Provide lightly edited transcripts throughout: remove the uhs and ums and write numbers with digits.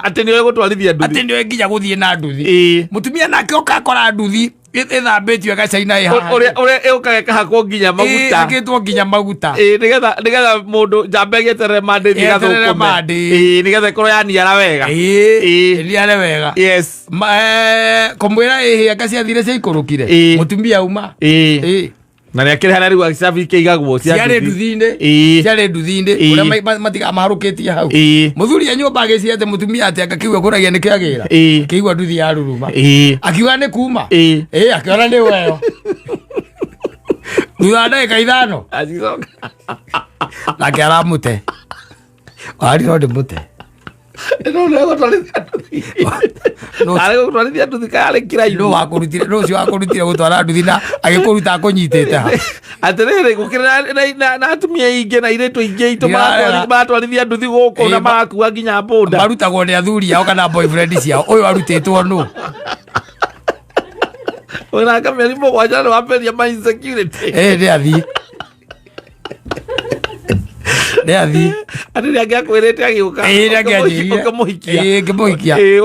Atĩ nĩoĩ gũtwarithia nduthi. Atĩ nĩoĩ nginya gũthiĩ na nduthi. Mũtumia nake oka akora nduthi ĩthambĩtio ĩgacaina ĩ haha. Ũrĩa ĩũkaga ĩkahakwo nginya maguta. Ĩhakĩtwo nginya maguta. Ĩĩ, nĩgetha mũndũ njamba ĩgĩeterere mandĩ ĩthiĩ Ĩeterere ĩgathũkũme. mandĩ. Ĩĩ, nĩgetha ĩkorwo yaniara wega. Ĩĩ, ĩniare wega. Yes. Kũmwĩra ĩhĩ anga ciathire ciaikũrũkire. Mũtumia auma. Ĩĩ. Na nĩ akĩrĩ harĩa rĩu cabi ikĩigagwo cia ciarĩ nduthi. nduthi-inĩ. Ciarĩ nduthi-inĩ. Ũrĩa matigaga maharũkĩtie hau. Mũthuri e nyũmba agĩciria atĩ mũtumia atĩ anga kĩu ekũragia nĩ kĩagĩra. Akĩigua nduthi ya ruruma. Akiuga nĩ kuma. Ĩĩ, akĩona nĩ weyo. Thutha wa ndagĩka 5. Acicoka. Nake aramũte. Wari no ndĩmũte. No nĩ egũtwarithia nduthi. Arĩ gũtwarithia nduthi kana arĩ kĩraihu? Nũ wakũrutire, nũ ũcio wakũrutire gũtwara nduthi na agĩkũruta akũnyitĩte ha? Atĩrĩrĩ, gũkĩrĩ na atumia aingĩ na airĩtu aingĩ aitũ Ndirarega. maratwarithia nduthi gũkũ na marakua nginya bũnda. Marutagwo nĩ athuri ao kana boyfriend ciao. Ũyũ arutĩtwo nũ? Wĩna mĩeri 7 nĩ wambĩrĩria ma insecurity. Ĩĩ, nĩ athiĩ. Nĩ athiĩ. Atĩ nĩ angĩakwĩrĩte agĩũka. Ĩĩ, nĩ angĩanjĩrire. Ũkĩmũhikia. Ĩĩ, ngĩmũhikia. Ĩĩ,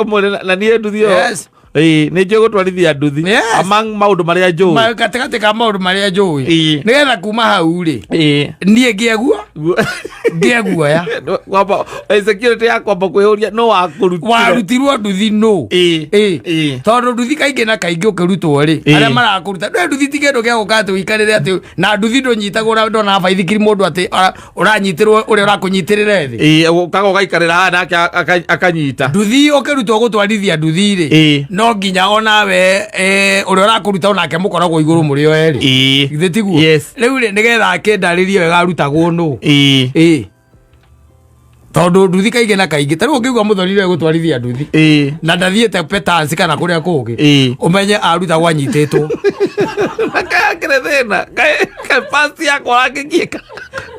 ũmwĩre na niĩ nduthi ĩyo. Yes. Ĩĩ, nĩ njũĩ gũtwarithia nduthi. Yes. Among maũndũ marĩa njũĩ. Gatagatĩ ka maũndũ marĩa njũĩ. Ĩĩ. Nĩgetha kuma hau rĩ. Ĩĩ. Niĩ ngĩe guoya. Kwamba insecurity ya kwamba kwĩyũria no wakũrutire. Warutirwo nduthi nũ? Ĩĩ. Ĩĩ. Ĩĩ. Tondũ nduthi kaingĩ na kaingĩ ũkĩrutwo rĩ, Ĩĩ. arĩa marakũruta, ndũĩ nduthi ti kĩndũ gĩa gũka atĩ ũikarĩre atĩ, na nduthi ndũnyitagwo ndona baithikiri mũndũ atĩ, ũranyitĩrwo ũrĩa ũrakũnyitĩrĩra thĩ. Ĩĩ, ũkaga ũgaikarĩra haha nake akanyita. Nduthi ũkĩrutwo gũtwarithia nduthi rĩ, Ĩĩ. no nginya onawe, ũrĩa ũrakũruta onake mũkoragwo igũrũ mũrĩ o erĩ. Ĩĩ. Githĩ tiguo? Yes. Rĩu rĩ, nĩgetha akĩndarĩrie wega arutagwo nũ? Ĩĩ. Ĩĩ. Tondũ nduthi kaingĩ na kaingĩ, ta rĩu ũngĩigua mũthoni nĩwe gũtwarithia nduthi. Ĩĩ. Na ndathiĩte petansi kana kũrĩa kũngĩ. Ĩĩ. Ũmenye arutagwo anyitĩtwo. Na kaĩ akĩrĩ thĩna, kaĩ pasti yakwa ũrangĩgiĩka.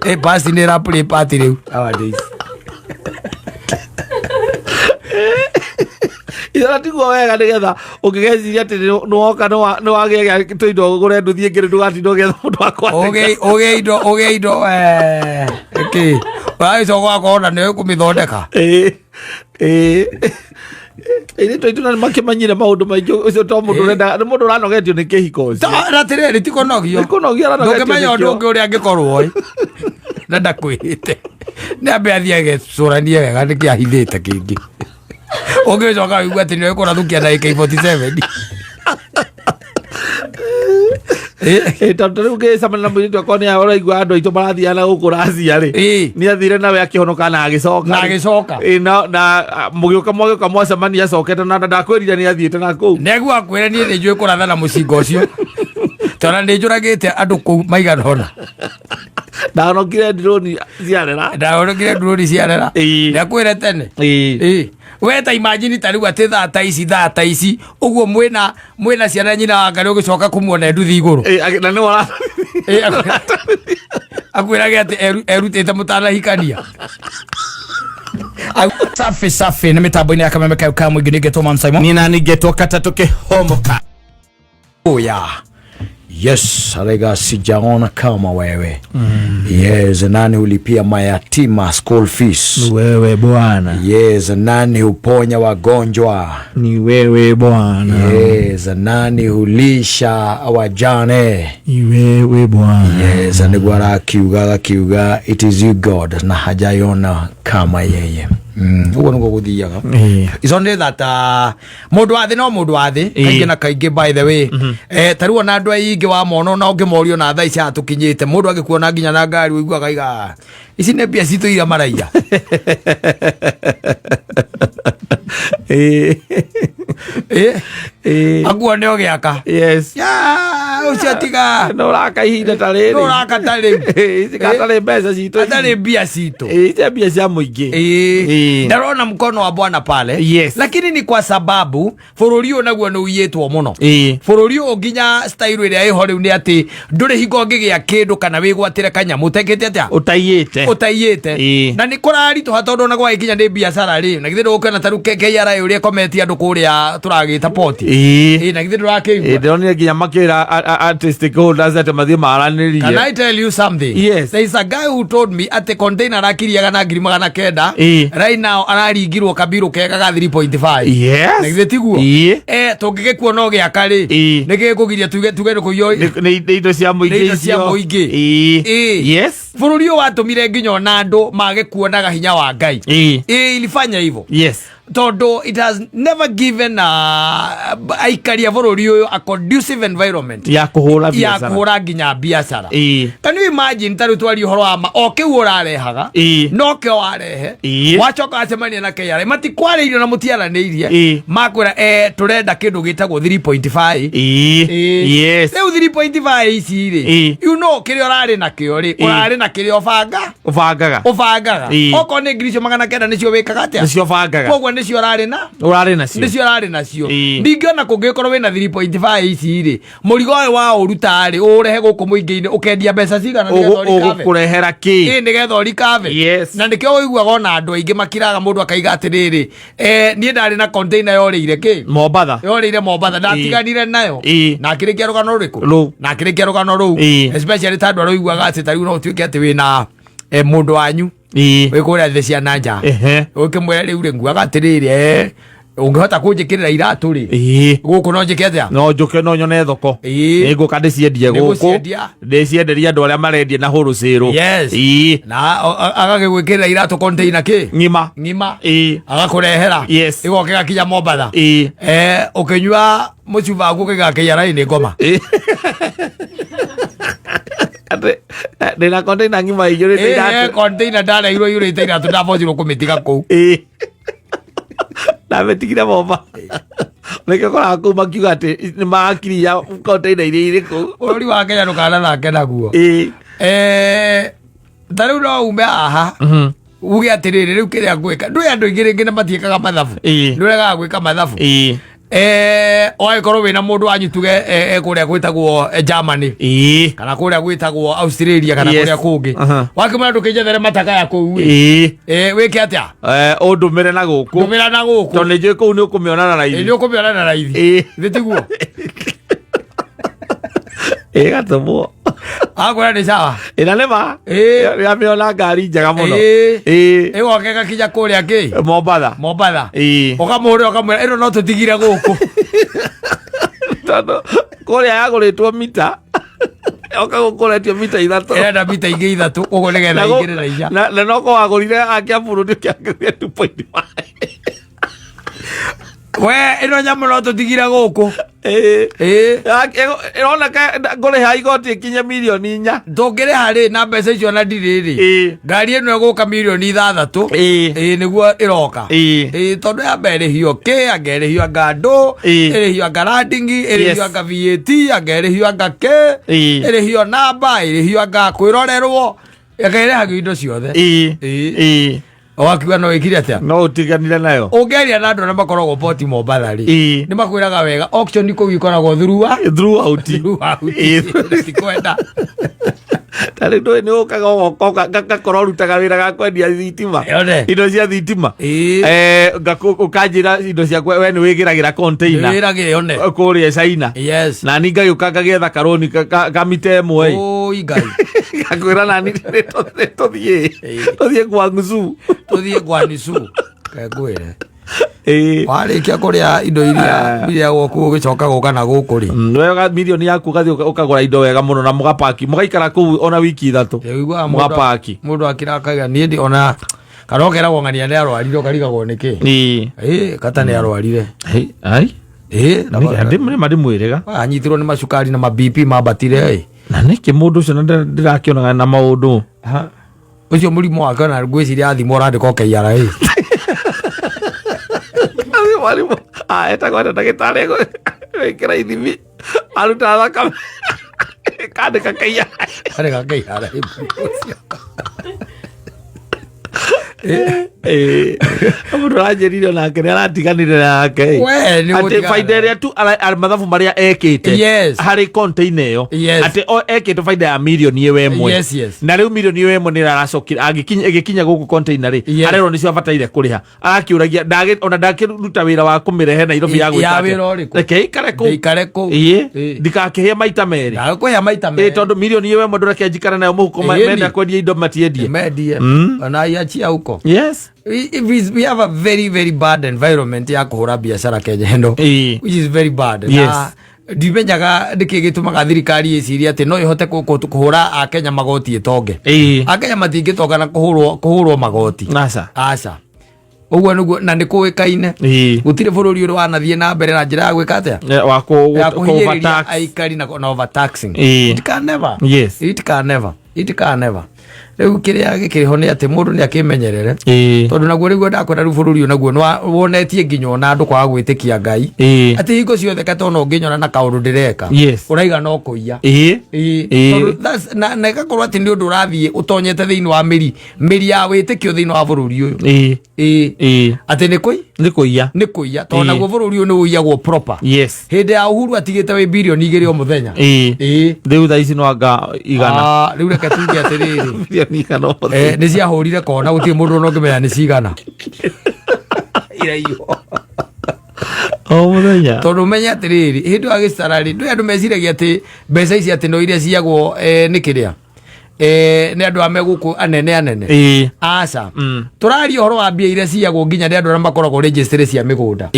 Ĩĩ, pasti nĩ ĩra play part rĩu nowadays. Ithara tiguo wega nĩgetha ũngĩgeciria atĩ nĩwoka nĩwagĩa gĩa tũindo ũgũre nduthi ĩngĩ ndũgatinda ũgĩetha mũndũ wa kwandĩka. Ũgĩe indo, ũgĩe indo, ĩkĩ? Ũragĩcoka ũgakorwo na nĩwe ũkũmĩthondeka. Ĩĩ, ĩĩ. Airĩtu aitũ na nĩmakĩmanyire maũndũ maingĩ, ũcio to mũndũ ũrenda, nĩ mũndũ ũranogetio nĩ kĩhiko ũcio. Na atĩrĩrĩ, ti kũnogio. Nĩ kũnogio aranogetio Ndũngĩmenya ũndũ nĩkĩo. ũngĩ ũrĩa angĩkorwo ĩ. Na ndakwĩrĩte. Nĩ ambe athiĩ agecũranie wega nĩkĩ ahithĩte kĩngĩ. Ũngĩcoka ũigue atĩ nĩwe kũrathũkia na AK47. Ĩĩ, tondũ rĩu ngĩcemania na mũirĩtu akorwo nĩ ũraigua andũ aitũ marathiaga na gũkũ Racia rĩ. Nĩ athire nawe akĩhonoka na agĩcoka. Na agĩcoka. Ĩĩ, na, mũgĩũka mwagĩũka mwacemania acokete na ndakwĩrire nĩ athiĩte na kũu. Nĩguo akwĩre niĩ nĩ njũĩ kũratha na mũcinga ũcio. Tondũ nĩ njũragĩte andũ kũu maigana ũna. Ndahonokire drone ciarera. Ndahonokire drone ciarera. Ĩĩ. Ndakwĩre tene. Ĩĩ. Ĩĩ. We ta imagine ta rĩu atĩ thaa ta ici, thaa ta ici, ũguo mwĩna ciana nyina wa Ngarĩ ũgĩcoka kũmuona nduthi igũrũ. Ĩĩ, na nĩwe Ĩĩ, akwĩrage atĩ erutĩte mũtanahikania. Safi safi nĩ mĩtambo-inĩ ya kameme kayo ka mũingĩ nĩngetwo Man Simon. Niĩ nani ngetwo katatũ kĩhomoka. Oya. Yes, arega sijaona kama wewe. Yes, nani hulipia mayatima school fees? Ni wewe Bwana. Yes, nani huponya wagonjwa? Ni wewe Bwana. Yes, nani hulisha wajane? Ni wewe Bwana. Yes, niguo arakiuga agakiuga it is you God na hajaiona kama yeye. Ũguo nĩguo gũthiaga. It's only that mũndũ wa thĩ no mũndũ wa thĩ kaingĩ na kaingĩ by the way. Ta rĩu ona andũ aingĩ wamona ona ũngĩmorio na thaa ici haha tũkinyĩte mũndũ angĩkuona nginya na ngari ũiguaga iga ici nĩ mbia citũ iria maraiya. Akuo nĩ ũgĩaka. Yes. Ya, ũcio tiga. No ũraka ihinda ta rĩrĩ. No ũraka ta rĩu. Ici gatarĩ mbeca citũ. Atarĩ mbia citũ. Ici mbia cia mũingĩ. Ndarona mkono wa bwana pale. Yes. Lakini ni kwa sababu bũrũri ũyũ naguo nĩ ũiyĩtwo mũno. Bũrũri ũyũ nginya style ĩrĩa ĩho rĩu nĩ atĩ ndũrĩ hingo ũngĩgĩa kĩndũ kana wĩgwatĩre kanyamũ ũtekĩte atĩa? Ũtaiyĩte. Ũtaiyĩte. Na nĩ kũraritũha tondũ ona gwagĩkinya nĩ biacara rĩ, na githĩ ndũgũkĩona ta rĩu KRA ũrĩa ĩkometie andũ kũrĩa tũragĩta poti. Na githĩ ndũrakĩigua? Ndĩronire nginya makĩra Atĩ stakeholders atĩ mathiĩ Can maranĩrie. I tell you something? Yes. There is a guy who told me atĩ container arakiriaga na 900,000. Right now araringirwo kabiru kega ga 3.5. Na githĩ tiguo? Ĩĩ. Tũngĩgĩkuona ũgĩaka rĩ, nĩ gĩkũgiria tuge nĩ kũiywo. Nĩ indo cia Nĩ mũingĩ indo cia icio. mũingĩ. Ĩĩ. Bũrũri ũyũ watũmire nginya ona andũ mage kuonaga hinya wa Ngai. Ilifanya hivyo tondũ it has never given aikari a bũrũri ũyũ a conducive environment Ya kũhũra ya biacara. kũhũra nginya biacara. Can you imagine ta rĩu twaria ũhoro wa ma o kĩu ũrarehaga, no kĩo warehe, wacoka wacemania na KRA, matikwarĩirio na mũtiaranĩirie, makwĩra tũrenda kĩndũ gĩtagwo 3.5. Rĩu 3.5 ici rĩ, you know kĩrĩa ũrarĩ nakĩo rĩ, ũrarĩ na kĩrĩa ũbanga Ũbangaga. Ũbangaga. Okorwo nĩ 900,000 nĩcio wĩkaga atĩa? Nĩcio ũbangaga. Koguo nĩcio ũrarĩ na Ũrarĩ nacio. Nĩcio ũrarĩ nacio. Ningĩ ona kũngĩkorwo wĩna 3.5 ici rĩ, mũrigo ũyũ wa ũruta rĩ, ũrehe gũkũ mũingĩ-inĩ, ũkendia mbeca cigana nĩgetha ũrikave? Ũgũkũrehera kĩ? Ĩ, nĩgetha ũrikave. Na nĩkĩo ũiguaga ona andũ aingĩ makiraga, mũndũ akaiga atĩrĩrĩ, niĩ ndarĩ na container yorĩire kĩ? Mombatha. Yorĩire Mombatha, ndatiganire nayo. Na akĩrĩkia rũgano rũrĩkũ? Rũu. Na akĩrĩkia rũgano rũu. Especially ta andũ arĩa ũiguaga atĩ ta rĩu no ũtuĩke atĩ wĩna mũndũ wanyu wĩ kũrĩa thĩ cia na nja, ũkĩmwĩra rĩu rĩ, nguaga atĩrĩrĩ, ũngĩhota kũnjĩkĩrĩra iratũ rĩ, gũkũ no njĩke atĩa? No njũke, no nyone thoko. Nĩngũka ndĩciendie gũkũ. Nĩngũciendia. Ndĩcienderie andũ arĩa marendia na wholesale. Na agagĩgwĩkĩrĩra iratũ container kĩ? Ng'ima. Ng'ima. Agakũrehera. Ĩgoka ĩgakinya Mombatha. Ũkĩnyua mũcuba waku ũkaiga KRA nĩ ngoma. Atĩ, ndĩna container ng'ima ĩiyũrĩte iratũ. Container ndareirwo iyũrĩte iratũ, ndabocirwo kũmĩtiga kũu. Ndamĩtigire Mombatha, nĩkĩo koraga kũu makiuga atĩ nĩ makiria container iria irĩ kũu. Bũrũri wa Kenya ndũkanathake naguo. Ta rĩu no ume haha uge atĩrĩrĩ, rĩu kĩrĩa ngwĩka, ndũĩ andũ aingĩ rĩngĩ nĩ matiĩkaga mathabu. Nĩ ũregaga gwĩka mathabu. Wagĩkorwo wĩna mũndũ wanyu tuge kũrĩa gwĩtagwo Germany kana kũrĩa gwĩtagwo Australia kana kũrĩa kũngĩ, wakĩmwĩra ndũkĩnjethere matakaya kũu ĩ. Wĩke atĩa? Ũndũmĩre na gũkũ. Ndũmĩra na gũkũ. Tondũ nĩ njũĩ kũu nĩ ũkũmĩona na raithi. Nĩ ũkũmĩona na raithi. Thĩ tiguo? Ĩgatũmwo. Akwĩra nĩ sawa. Ĩna nĩ ma nĩamĩona ngari njega mũno. Ĩgoka ĩgakinya kũrĩa kĩ? Mombatha. Mombatha. Ũkamũhũrĩra ũkamwĩra ĩno no tũtigire gũkũ. Tondũ kũrĩa yagũrĩtwo mita, yoka gũkũretio mita 3. Ĩrenda mita ingĩ 3 ũguo nĩgetha ingĩre na inya. Na noko wagũrire akia bũrũri ũkĩangĩrire 2.5. We ĩno nyamũ no tũtigire gũkũ. Ĩroneka ngũrĩha igoti ĩkinye mirioni 4. Tũngĩrĩha rĩ na mbeca icio na ndirĩ rĩ, ngari ĩno ĩgũka mirioni 6. Nĩguo ĩroka. Tondũ yamba ĩrĩhio kĩ, anga ĩrĩhio anga andũ, ĩrĩhio anga landing, ĩrĩhio anga VAT, anga ĩrĩhio anga kĩ, ĩrĩhio namba, ĩrĩhio anga kwĩrorerwo, anga ĩrĩhagio indo ciothe. Wakiuga no ĩkire atĩa? No ũtiganire nayo. Ũngĩaria na andũ arĩa makoragwo poti Mombatha rĩ, nĩ makwĩraga wega auction kũu ikoragwo throughout. Throughout. Throughout. Tikwenda. Ta rĩu ndũĩ nĩ ũkaga ũgoka ngakorwo ũrutaga wĩra ga kwendia thitima. Yone. Indo cia thitima. Ũkanjĩra indo ciakwa we nĩ wĩgĩragĩra container Wĩragĩre yone. Kũrĩa China. Na ni ngagĩũka ngagĩetha karoni ka mita 1 ĩ. Oi Ngai. Ngakwĩra nani nĩ tũthiĩ tũthiĩ Guangzhou. Tũthiĩ Guangzhou. Kengwĩre. Warĩkia kũrĩa indo iria irĩagwo kũu ũgĩcoka gũka na gũkũ rĩ. Wega mirioni yaku ũgathiĩ ũkagũra indo wega mũno na mũgapaki mũgaikara kũu ona wiki 3. Ũiguaga Mũgapaki. Mũndũ akĩrakaga niĩ ndi ona kana ũkeragwo ng'ania nĩ arwarire ũkarigagwo nĩkĩ. Kata nĩ arwarire. Hei, ai. Nĩ ndĩmwĩrĩga. Anyitirwo nĩ macukari na ma BP mambatire ĩ. Na nĩkĩ mũndũ ũcio na ndĩrakĩonaga na maũndũ. Ũcio mũrimũ wake ona ngwĩciria athimwo ũrandĩkwo KRA. Mwarimũ etagwo atĩa ndagĩtarĩ gwĩkĩra ithimi aruta thakame kandĩka KRA. Andĩka KRA. Mũndũ aranjĩrire onake nĩ aratiganire nake. We, nĩ Atĩ gũtigana. baida ĩrĩa tu mathabu marĩa ekĩte Yes. harĩ container ĩyo, Yes. atĩ ekĩte baida ya mirioni ĩyo ĩmwe. Yes. Na rĩu mirioni ĩyo ĩmwe nĩ aracokire ĩgĩkinya gũkũ container rĩ, Yes. arerwo nĩcio abataire kũrĩha. Arakĩũragia ona ndakĩruta wĩra wa kũmĩrehe Nairobi ya gwĩka Ya atĩa. wĩra ũrĩkũ? Reke ikare kũu. Ndĩikare kũu. Ĩĩ. Ĩĩ. Ndikakĩhĩe maita merĩ. Ndagũkũhĩa maita Ĩĩ, merĩ. tondũ mirioni ĩyo ĩmwe ndũreke njikare nayo mũhuko, Ĩĩ, menda ni. kwendia indo matiendie. Mendie ona iachia huko. Yes. We have a very very bad environment ya kuhura biacara Kenya ĩno, Ĩĩ. which is very bad. Yes. Na ndimenyaga nĩkĩ gĩtũmaga thirikari ĩcirie atĩ no ĩhote kũhũra akenya magoti ĩtonge. Akenya matingĩtonga na kũhũrwo magoti. Aca. Aca, ũguo nĩguo na nĩ kũĩkaine. Gũtirĩ bũrũri ũrĩ wanathiĩ na mbere na njĩra ya gwĩka atĩa, Wa ya kũhinyĩrĩria overtax. aikari na overtaxing. It can never. It can never, it can never. Rĩu kĩrĩa gĩkĩrĩ ho nĩ atĩ mũndũ nĩ akĩmenyerere, tondũ naguo rĩu ndakwĩra, rĩu bũrũri ũyũ naguo wonetie nginya ona andũ kwaga gwĩtĩkia Ngai, atĩ hingo ciothe katona ũngĩnyona na kaũndũ ndĩreka, ũraiga no kũiya. Ĩĩ. Tondũ na ĩgakorwo atĩ nĩ ũndũ ũrathiĩ ũtonyete thĩinĩ wa mĩri ya wĩtĩkio thĩinĩ wa bũrũri ũyũ. Ĩĩ. Atĩ nĩ kũi Nĩ kũiya. Nĩ kũiya, tondũ naguo bũrũri ũyũ nĩ ũiyagwo proper. Hĩndĩ ya Uhuru atigĩte wĩ birioni 2 o mũthenya. Ĩĩ. Rĩu thaa ici no anga 100. Ah, rĩu reke tuge atĩrĩrĩ, Birioni 100 o mũthenya. Nĩ ciahũrire kona, gũtirĩ mũndũ ona ũngĩmenya nĩ cigana iraiyo. O mũthenya. Tondũ ũmenye atĩrĩrĩ, hĩndĩ ĩyo agĩcara rĩ, ndũĩ andũ meciragia atĩ mbeca ici atĩ no iria ciagwo, nĩ kĩrĩa, nĩ andũ a me gũkũ anene anene. Aca. Tũraria ũhoro wa mbia iria ciagwo nginya nĩ andũ arĩa makoragwo registry cia mĩgũnda.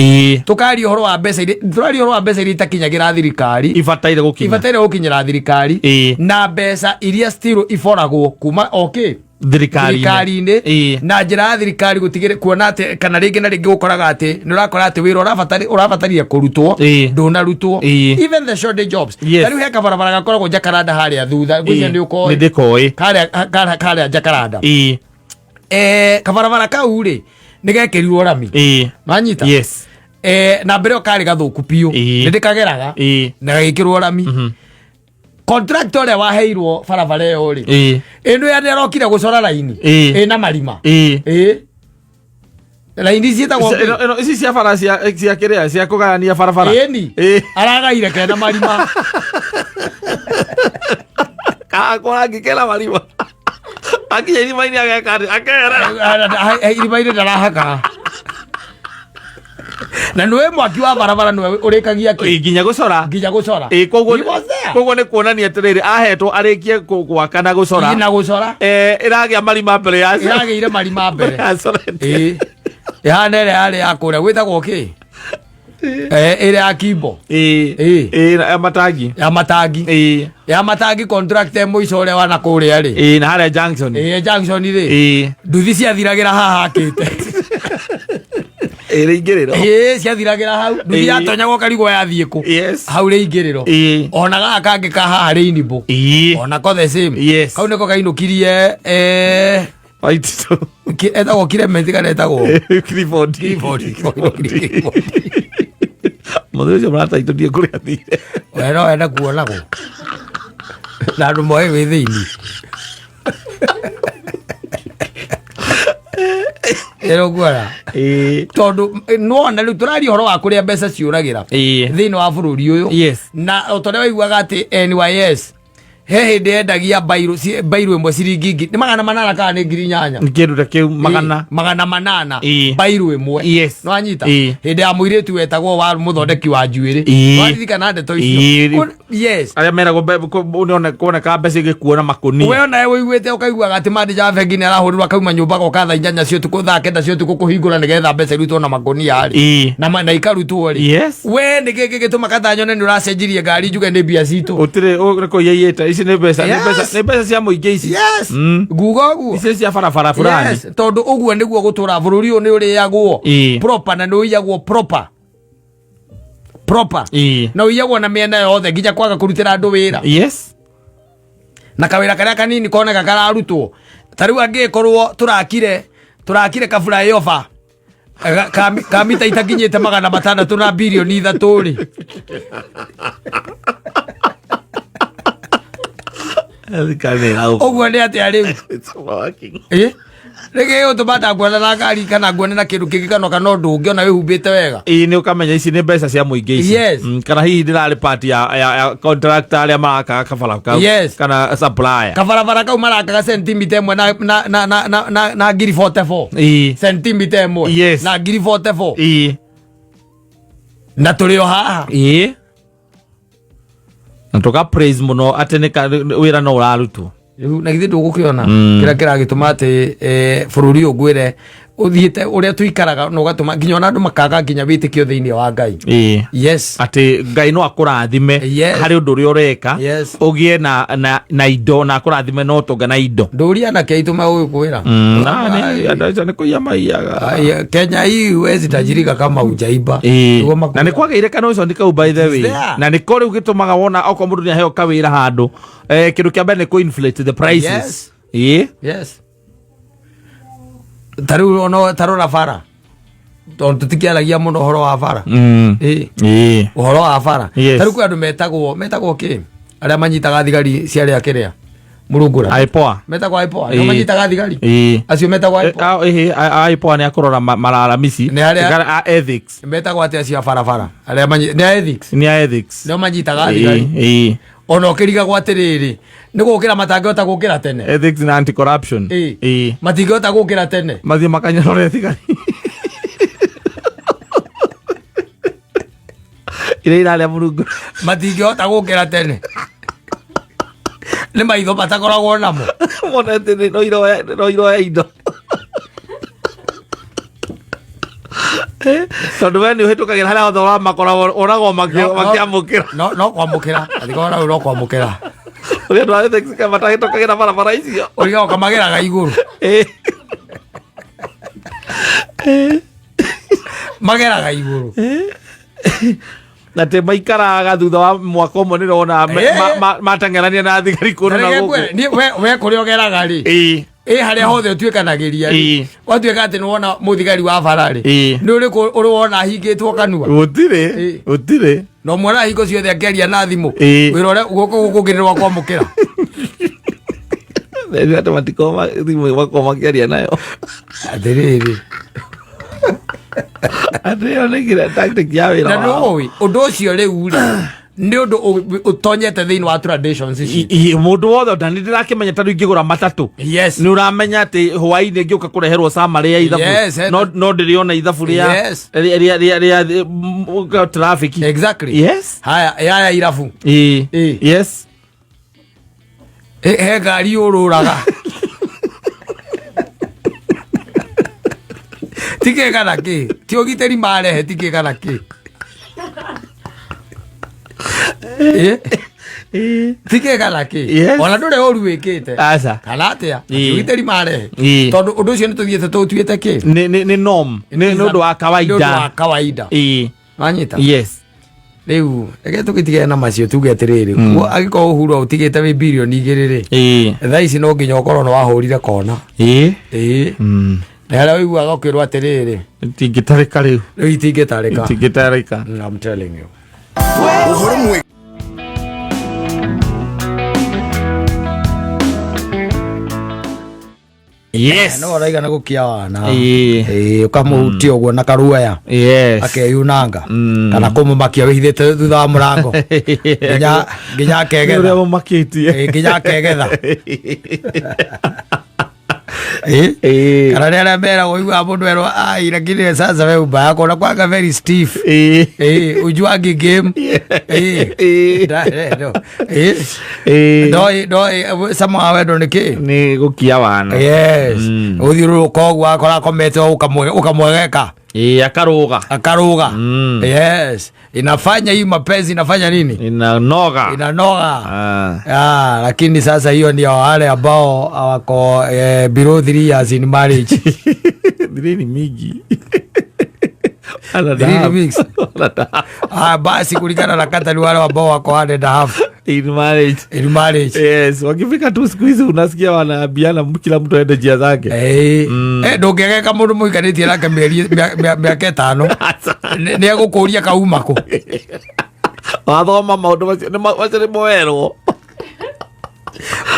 Tũkaria ũhoro wa mbeca iria, tũraria ũhoro wa mbeca iria itakinyagĩra thirikari, Ibataire gũkinya. Ibataire gũkinyĩra thirikari. Na mbeca iria still iboragwo kuma okay thirikari-inĩ. Thirikari-inĩ. Na njĩra ya thirikari gũtigĩrĩ kuona atĩ kana rĩngĩ na rĩngĩ gũkoraga atĩ nĩ ũrakora atĩ wĩra ũrabatarire kũrutwo ndũnarutwo. Even the shortage jobs. Ta rĩu he kabarabara gakoragwo Jacaranda harĩa thutha, ngwĩciria nĩ ũkoĩ. Nĩ ndĩkoĩ. Karĩa Jacaranda. Kabarabara kau rĩ, nĩ gekĩrirwo rami. Manyita? Yes. Na mbere ĩyo karĩ gathũku biũ. Nĩ ndĩkageraga na gagĩkĩrwo rami. Contractor ũrĩa waheirwo barabara ĩyo rĩ, ĩno ya arokire gũcora raini ĩna marima. Ĩĩ, raini ciĩtagwo Ĩno ici cia bara cia kĩrĩa cia kũgayania barabara. Ĩni. Aragaire kena marima. Karakora ngĩkera marima. Akinya irima-inĩ ageka atĩ akerera. Irima-inĩ ndarahaka, na nĩwe mwaki wa barabara nĩwe ũrĩkagia kĩ. Nginya gũcora. Nginya gũcora. Koguo He was there. Koguo nĩ kuonania atĩrĩrĩ, ahetwo arĩkie gwaka na gũcora. Ĩĩ, na gũcora. Ĩragĩa marima mbere ya ĩragĩire marima mbere. Acorete. Ĩĩ, ĩhana ĩrĩa yarĩ ya kũrĩa gwĩtagwo kĩ, ĩrĩa ya Kimbo. Ĩĩ. Ĩĩ, na ya matangi. Ya matangi. Ya matangi, contract mũico ũrĩa wana kũrĩa rĩ. Ĩĩ, na harĩa junction. Ĩĩ, junction rĩ. Nduthi ciathiragĩra haha hakĩte. Ĩĩ, rĩingĩrĩro. Ĩĩ, ciathiragĩra hau nduthi. Yatonyagwo karigwo yathiĩ kũ. Hau rĩingĩrĩro. Ona gaka kangĩ ka haha rĩinibũ, ona ko the same. Kau nĩko kainũkirie, Waititũ. Etagwo Clement kana etagwo Clifford. Clifford. Clifford. Mũthuri ũcio mũrataitũ ndiĩ kũrĩa athire. We no wende kuonagwo na andũ moĩ wĩ thĩinĩ ĩro kuona, tondũ nĩwona rĩu tũraria ũhoro wa kũrĩa mbeca ciũragĩra thĩinĩ wa bũrũri ũyũ. Na o ta ũrĩa waiguaga atĩ NYS he hĩndĩ yendagia bairũ ĩmwe ciringi nĩ 800 kana nĩ 8,000. Nĩ kĩndũ ta kĩu, magana. 800. Bairũ ĩmwe. Nĩwanyita? Hĩndĩ ya mũirĩtu wetagwo wa mũthondeki wa njuĩrĩ. Waririkana ndeto icio? Yes. Arĩa meragwo kuoneka mbeca igĩkuo na makũnia. We onawe ũiguĩte ũkaiguaga atĩ manager wa bengi nĩ arahũrĩrwo akauma nyũmba goka thaa 8 cia ũtukũ, thaa 9 cia ũtukũ kũhingũra nĩgetha mbeca irutwo na makũnia rĩ. Na ikarutwo rĩ. We nĩ kĩ gĩgĩtũma katanyone nĩ ũracenjirie ngari njuge nĩ mbia citũ? Gũtirĩ nĩ kũiya iyĩte, ici nĩ mbeca, nĩ mbeca, nĩ mbeca cia mũingĩ ici. Nguga ũguo. Ici nĩ cia barabara fulani. Yes, tondũ ũguo nĩguo gũtũra bũrũri ũyũ nĩ ũrĩagwo proper na nĩ ũiyagwo proper proper, na ũiyagwo na mĩena yothe nginya kwaga kũrutĩra andũ wĩra. Na kawĩra karĩa kanini koneka kararutwo, ta rĩu angĩkorwo tũrakire kabura yova ka mita itakinyĩte 600 na birioni 3 rĩ. Thirikari nĩ ĩra- Ũguo nĩ atĩa rĩu? It's working. Ĩ? Nĩkĩ gĩgũtũma ndakuona na ngari kana nguone na kĩndũ kĩngĩ kana kana ũndũ ũngĩ ona wĩhumbĩte wega? Ĩĩ, nĩ ũkamenya ici nĩ mbeca cia mũingĩ ici. Yes. Kana hihi ndĩrarĩ part ya contractor arĩa marakaga kabara kau. Yes. Kana supplier. Kabarabara kau marakaga sentimita ĩmwe na ngiri 44. Ĩĩ. Sentimita ĩmwe Yes. na ngiri 44. Ĩĩ. Na tũrĩ o haha. Ĩĩ. Na tũka praise mũno atĩ nĩ wĩra no ũrarutwo. Rĩu na githĩ ndũgũkĩona kĩrĩa kĩragĩtũma atĩ bũrũri ũyũ ngwĩre ũthiĩte ũrĩa tũikaraga na ũgatũma nginya ona andũ makaga nginya wĩtĩkio thĩinĩ wa Ngai. Ĩĩ. Yes. Atĩ Ngai no akũrathime Yes. harĩ ũndũ ũrĩa ũreka. Yes. Ũgĩe na indo na akũrathime na ũtonga na indo. Ndũria anake aitũ magũgĩkwĩra. Na nĩ andũ acio nĩ kũiya maiyaga. Ai, Kenya hii huwezi tajirika kama hujaiba. Ĩĩ. Nĩguo makuga. Na nĩ kwagĩire kanũconi kau by the way. There. Na nĩko rĩu gĩtũmaga wona okorwo mũndũ nĩaheo kawĩra handũ, kĩndũ kĩa mbere nĩ kũ inflate the prices. Yes. Ĩĩ. Yes. Ta rĩu ona ta rora bara. Tondũ tũtikĩaragia mũno ũhoro wa bara. Ĩĩ. Ĩĩ. Ũhoro wa bara. Yes. Ta rĩu kwĩ andũ metagwo kĩ? Arĩa manyitaga thigari cia arĩa kĩrĩa? Mũrungura. IPOA. Metagwo IPOA. Ĩĩ. Nĩo manyitaga thigari. Ĩĩ. Acio metagwo IPOA. Ĩhĩ, IPOA nĩ akũrora malalamici. Nĩ arĩa- Gara- a ethics. Metagwo atĩa acio a barabara? Arĩa nĩ a ethics. Nĩ a ethics. Nĩo manyitaga thigari. Ĩĩ, ĩĩ. Ona ũkĩrigagwo atĩrĩrĩ, nĩ gũkĩra matangĩhota gũkĩra tene. Ethics na anti-corruption. Ĩĩ. Ĩĩ. Matingĩhota gũkĩra tene. Mathiĩ makanyorore thigari. Iria irarĩa mũrungu. Matingĩhota gũkĩra tene. Nĩ maitho matakoragwo namo. Mona atĩ nĩ no iroya indo. Tondũ we nĩ ũhĩtũkagĩra harĩa hothe ũramakora, ũragwo makĩamũkĩra. No kwamũkĩra. Angĩkorwo rĩu no kwamũkĩra. Ũrĩa andũ a ethics matahĩtũkagĩra barabara icio. Ũrigagwo kamageraga igũrũ. Ĩĩ. Mageraga igũrũ. Na atĩ maikaraga thutha wa mwaka ũmwe nĩrona mateng'erania na thigari kũndũ na Reke gũkũ. ngwĩre, niĩ we kũrĩa ũgeraga rĩ, Ĩĩ. ĩ harĩa hothe ũtuĩkanagĩria rĩ, Ĩĩ. watuĩka atĩ nĩwona mũthigari wa bara rĩ, Ĩĩ. nĩ ũrĩkũ ũrĩ wona ahingĩtwo kanua? Gũtirĩ. Ĩĩ. Gũtirĩ. Na ũmuona hingo ciothe akĩaria na thimũ. Ĩĩ. Wĩra ũrĩa guoko gũkũ kũngĩ nĩ rwa kwamũkĩra. Nĩ atĩ matikoragwo thimũ makoragwo makĩaria nayo. Atĩrĩrĩ. Atĩ ĩyo nĩ nginya tactic ya wĩra Na wao. nĩũĩ ũndũ ũcio rĩu rĩ, nĩ ũndũ ũtonyete thĩinĩ wa traditions ici. Mũndũ wothe na nĩ ndĩrakĩmenya ta rĩu ingĩgũra matatũ. Yes. Nĩ ũramenya atĩ hwaĩ-inĩ ngĩũka kũreherwo summary ya ithabu. Yes, No ndĩrĩona ithabu Yes. rĩa traffic. Exactly. Yes. Haya, yaya irabu. Ĩĩ. Ĩĩ. Yes. He ngari ũrũraga. Ti kĩ kana kĩ? Ti ũgitĩri marehe ti kĩ kana kĩ? Ĩ? Ti kĩ kana kĩ? Yes. Ona ndũrĩ ũru wĩkĩte. Aca. Kana atĩa? Ĩĩ. Ti ũgitĩri marehe. Ĩĩ. Tondũ ũndũ ũcio nĩ tũthiĩte tũũtuĩte kĩ? Nĩ norm. Nĩ ũndũ wa Nĩ ũndũ wa kawaida. kawaida. Ĩĩ. Wanyita? Yes. Rĩu reke tũgĩtigane na macio tuge atĩrĩrĩ, angĩkorwo Uhuru aũtigĩte wĩ birioni igĩrĩ rĩ, Ĩĩ. thaa ici no nginya ũkorwo nĩ wahũrire kona. Ĩĩ. Ĩĩ. Na harĩa ũiguaga ũkĩrwo atĩrĩrĩ, Itingĩtarĩka rĩu. rĩu itingĩtarĩka. Itingĩtarĩka. I'm telling you. Ũhoro mwega. Yes. No ũraigana gũkia wana. Ĩĩ. Ĩĩ, ũkamũhutia ũguo na karuaya. Yes. Akeyunanga. Kana kũmũmakia wĩhithĩte thutha wa mũrango. Nginya akegetha. Nĩ ũrĩa mũmakĩtie. Ĩĩ, nginya akegetha. Ĩĩ. Ĩĩ. Kana nĩ arĩa meragwo ũiguaga mũndũ erwo ai lakini sasa we umba yako unakuanga very stiff. Ĩĩ. Ĩĩ, ujuangi game. Ĩĩ. Ĩĩ. No. Ĩĩ. Ĩĩ. No, sama wendo nĩ kĩ? Nĩ gũkia wana. Yes. Ũthiũrũrũka ũguo akora akomete ũkamwegeka. Ĩĩ, akarũga. Akaruga. Yes. Inafanya hii mapenzi inafanya nini? Inanoga. Inanoga. Ah, lakini sasa hiyo ndio wale ambao wako below 3 years in marriage. Three ni mingi. Three ni mingi. Ah, basi kulingana na kata ni wale ambao wako 1.5 In marriage. In marriage. Yes, wakifika tu siku hizi unasikia wanaambiana kila mtu aende njia zake. Ndũngĩgeka mũndũ mũikarĩtie nake mĩaka ĩtano. Nĩ egũkũria kauma kũ. Wathoma maũndũ macio nĩ macio nĩ moerwo.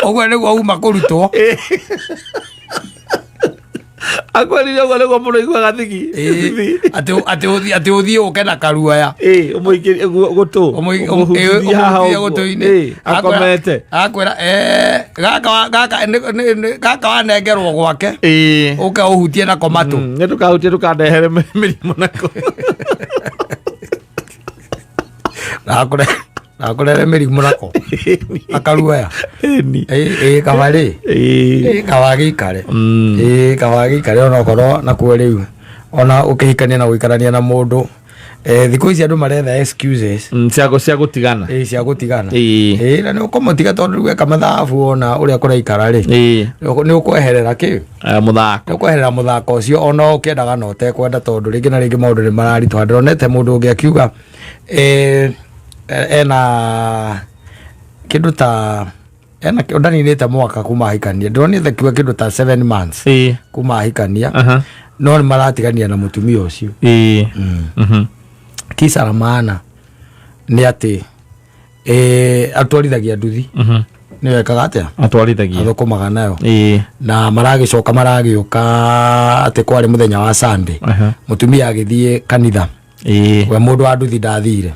Ũguo nĩguo uma kũrutwo. Akwĩrire ũguo nĩguo mũndũ aiguaga thigi. Atĩ ũthiĩ ũke na karuaya. Ĩĩ, ũmũikĩrie gũtũ. Ũmũhutithie haha Ũmũhutie ũguo. gũtũ-inĩ. Ĩĩ, akomete. Akwĩra gaka wanengerwo gwake, Ĩĩ. ũke ũhutie nako matũ. Nĩ ndũkahutie, ndũkandehere mĩrimũ nako. Nakũrehere mĩrimũ nako akaruaya. Ĩni. Ĩĩ, kabarĩ. Ĩĩ. Ĩĩ, kaba gĩikare. Ĩĩ, kaba gĩikare onokorwo nakuo rĩu ona ũkĩhikania na gũikarania na mũndũ, thikũ ici andũ maretha excuses. Cia gũtigana. Ĩĩ, cia gũtigana. Ĩĩ. Ĩĩ, na nĩ ũkũmũtiga tondũ rĩu eka mathabu ona ũrĩa kũraikara rĩ, Ĩĩ. nĩ ũkweherera kĩ Mũthako. Nĩ ũkweherera mũthako ũcio ona ũkĩendaga na ũtekwenda, tondũ rĩngĩ na rĩngĩ maũndũ nĩ mararitũha. Ndĩronete mũndũ ũngĩ akiuga ena kĩndũ ta ena ndaninĩte mwaka kuma ahikania, ndĩronete kiuga kĩndũ ta 7 months kuma ahikania, no nĩ maratigania na mũtumia ũcio. Kisa na maana nĩ atĩ atwarithagia nduthi. Nĩ wekaga atĩa? Atwarithagia. Athũkũmaga nayo. Na maragĩcoka maragĩũka atĩ kwarĩ mũthenya wa Sunday, mũtumia agĩthiĩ kanitha, we mũndũ wa nduthi ndathire.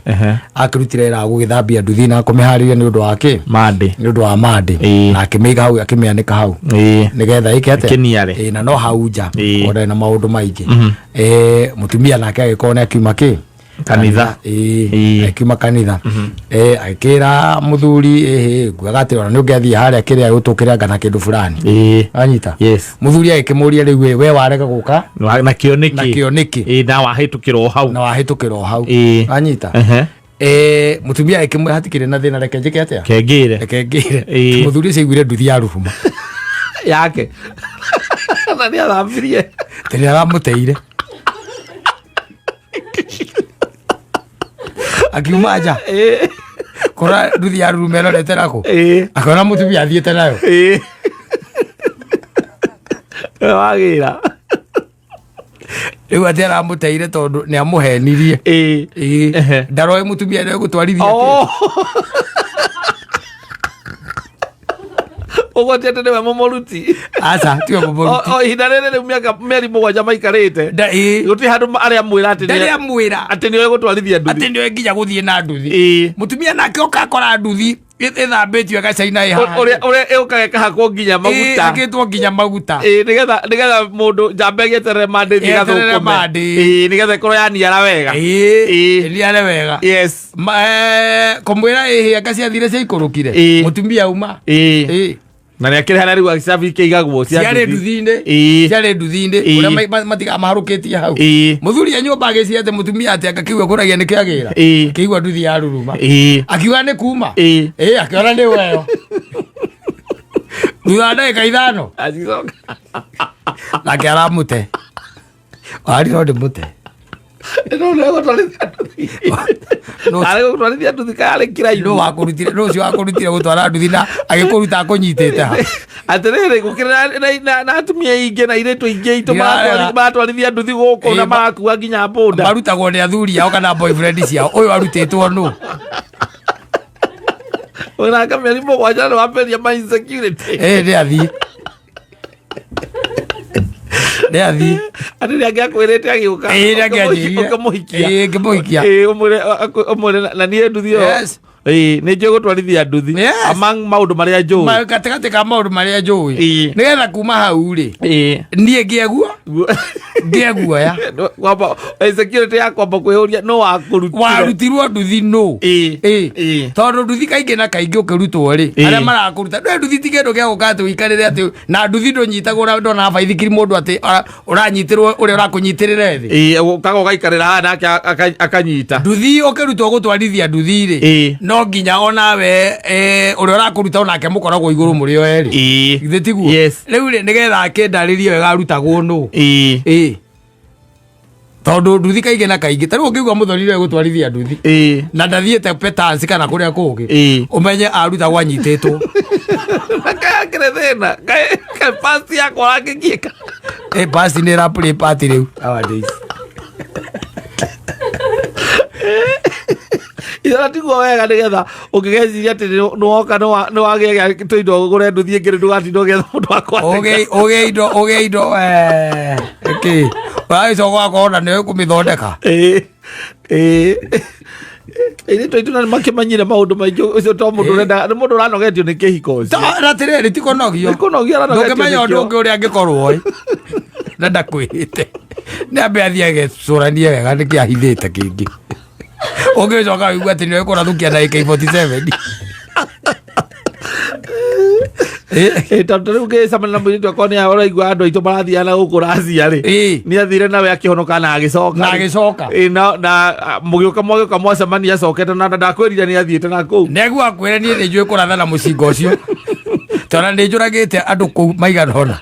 Akĩrutire wĩra wa gũgĩthambia nduthi na kũmĩharĩria nĩ ũndũ wa kĩ? Mandĩ. Nĩ ũndũ wa mandĩ. Na akĩmĩiga hau, akĩmĩanĩka hau nĩgetha ĩke atĩa? Ĩkĩniare. Ĩĩ, na no hau nja kuona na maũndũ maingĩ. Mũtumia nake agĩkorwo nĩ akiuma kĩ? Kanitha. Ĩĩ, akiuma kanitha. Agĩkĩra mũthuri, ĩhĩ, nguaga atĩ ona nĩ ũngĩathiĩ harĩa kĩrĩa gũtũkĩranga na kĩndũ fulani. Anyita. Mũthuri agĩkĩmũria, rĩu we warega gũka Nakĩo nĩkĩ? Nakĩo nĩkĩ? Ĩĩ, na wahĩtũkĩra o hau. Na wahĩtũkĩra o hau. Anyita. Mũtumia agĩkĩmwĩra, hatikĩrĩ na thĩna, reke njĩke atĩa? Kengĩre. Reke ngĩre. Mũthuri ũcio aiguire nduthi ya ruruma. Yake na nĩ athambirie. Atĩ nĩ aramũteire akiuma nja kora nduthi ya ruruma ĩrorete nakũ, akĩona mũtumia athiĩte nayo. Ĩĩ. Wagĩra. Rĩu atĩ aramũteire tondũ nĩ amũhenirie. Ĩĩ. Ndaroĩ mũtumia nĩ egũtwarithia atĩa. Oh. Ũguo ti atĩ nĩwe mũmũruti? Aca, tiwe mũmũruti. O ihinda rĩrĩ rĩu mĩaka 7 maikarĩte, gũtirĩ handũ arĩa mwĩra atĩ Ndarĩ amwĩra. Atĩ nĩwe gũtwarithia nduthi. Atĩ nĩwe nginya gũthiĩ na nduthi. Mũtumia nake oka akora nduthi ĩthambĩtio ĩgacaina ĩ haha. Ũrĩa ĩũkaga ĩkahakwo nginya maguta. Ĩhakĩtwo nginya maguta. Ĩĩ, nĩgetha mũndũ njamba ĩgĩeterere mandĩ ĩthiĩ Ĩeterere ĩgathũkũme. mandĩ. Ĩĩ, nĩgetha ĩkorwo yaniara wega. Ĩĩ, ĩniare wega. Kũmwĩra ĩhĩ anga ciathire ciaikũrũkire, mũtumia auma. Na nĩ akĩrĩ harĩa rĩu cabi ikĩigagwo cia Ciarĩ nduthi. nduthi-inĩ. Ciarĩ nduthi-inĩ. Ũrĩa matigaga maharũkĩtie hau. Mũthuri e nyũmba agĩciria atĩ mũtumia atĩ anga kĩu ekũragia nĩ kĩagĩra, akĩigua nduthi ya ruruma. Akiuga nĩ kuma. Ĩĩ, akĩona nĩ weyo thutha wa ndagĩka 5. Acicoka. Nake aramũte wari no ndĩmũte. No nĩ egũtwarithia nduthi. Arĩ gũtwarithia nduthi karĩ kĩraihu. Nũ wakũrutire? Nũ ũcio wakũrutire gũtwara nduthi na agĩkũruta akũnyitĩte ha? Atĩrĩrĩ, gũkĩrĩ na atumia aingĩ na airĩtu aingĩ aitũ Ndirarega. maratwarithia nduthi gũkũ na marakua nginya bũnda. Marutagwo nĩ athuri ao kana boyfriend ciao. Ũyũ arutĩtwo nũ? Ũraka 7 nĩ wambĩrĩria ma insecurity. Ĩĩ, nĩ athiĩ, nĩ athiĩ. Atĩ nĩ angĩakwĩrĩte agĩũka. Ĩĩ, nĩ angĩanjĩrire. Ũkĩmũhikia. Ĩĩ, ngĩmũhikia. Ĩĩ, ũmwĩre na niĩ nduthi ĩyo. Ĩĩ, nĩ njũĩ gũtwarithia nduthi. Among maũndũ marĩa njũĩ. Gatagatĩ ka maũndũ marĩa njũĩ. Nĩgetha kuma hau rĩ, niĩ ngĩe guoya. Kwamba insecurity ya kwamba kwĩyũria no wakũrutire. Warutirwo nduthi nũ? Ĩĩ. Tondũ nduthi kaingĩ na kaingĩ ũkĩrutwo rĩ, arĩa marakũruta ndũĩ nduthi ti kĩndũ gĩa gũka atĩ ũikarĩre atĩ na nduthi ndũnyitagwo ũrĩa ndona baithikiri mũndũ atĩ ũranyitĩrwo ũrĩa ũrakũnyitĩrĩre thĩ. Ĩĩ, ũkaga ũgaikarĩra haha nake akanyita. Nduthi ũkĩrutwo gũtwarithia nduthi rĩ, no nginya onawe ũrĩa ũrakũruta onake mũkoragwo igũrũ mũrĩ o erĩ. Githĩ tiguo? Rĩu rĩ, nĩgetha akĩndarĩrie wega arutagwo nũ? Ĩĩ, tondũ nduthi kaingĩ na kaingĩ ta rĩu ũngĩigua mũthoni nĩwe gũtwarithia nduthi na ndathiĩte petansi kana kũrĩa kũngĩ, ũmenye arutagwo anyitĩtwo. Na kaĩ akĩrĩ thĩna kaĩ pasti yakwa ũrakĩgiĩka. Ĩ, pasti nĩ ĩra play part rĩu nowadays. Ithara tiguo wega nĩgetha ũngĩgeciria atĩ nĩwoka nĩwagĩa tũindo ũgũre nduthi ĩngĩ ndũgatinda ũgĩetha mũndũ wa kwandĩka. Ũgĩe indo ũgĩe indo ĩkĩ ũragĩcoka ũgakorwo na nĩwe kũmĩthondeka. Ĩĩ, ĩĩ. Airĩtu aitũ na nĩmakĩmanyire maũndũ maingĩ, ũcio to mũndũ ũrenda, nĩ mũndũ ũranogetio nĩ kĩhiko ũcio. Na atĩrĩrĩ, ti kũnogio. Nĩ kũnogio aranogetio Ndũngĩmenya ũndũ nĩkĩo. ũngĩ ũrĩa angĩkorwo ĩ na ndakwĩrĩte nĩ ambe athiĩ agecũranie wega nĩkĩ ahithĩte kĩngĩ ũngĩcoka wĩigua atĩ nĩwe kũrathũkia na AK47. Ĩ, tondũ rĩu ngĩcemania na mũirĩtu akwa nĩ ũraigua andũ aitũ marathiaga na gũkũ Racia rĩ, nĩ athire nawe akĩhonoka na agĩcoka Na agĩcoka. Ĩ, na mũgĩũka mwagĩũka mwacemania acokete na ndakwĩrire nĩ athiĩte na kũu. Nĩguo akwĩre niĩ nĩ njũĩ kũratha na mũcinga ũcio tondũ nĩ njũragĩte andũ kũu maigana ũna.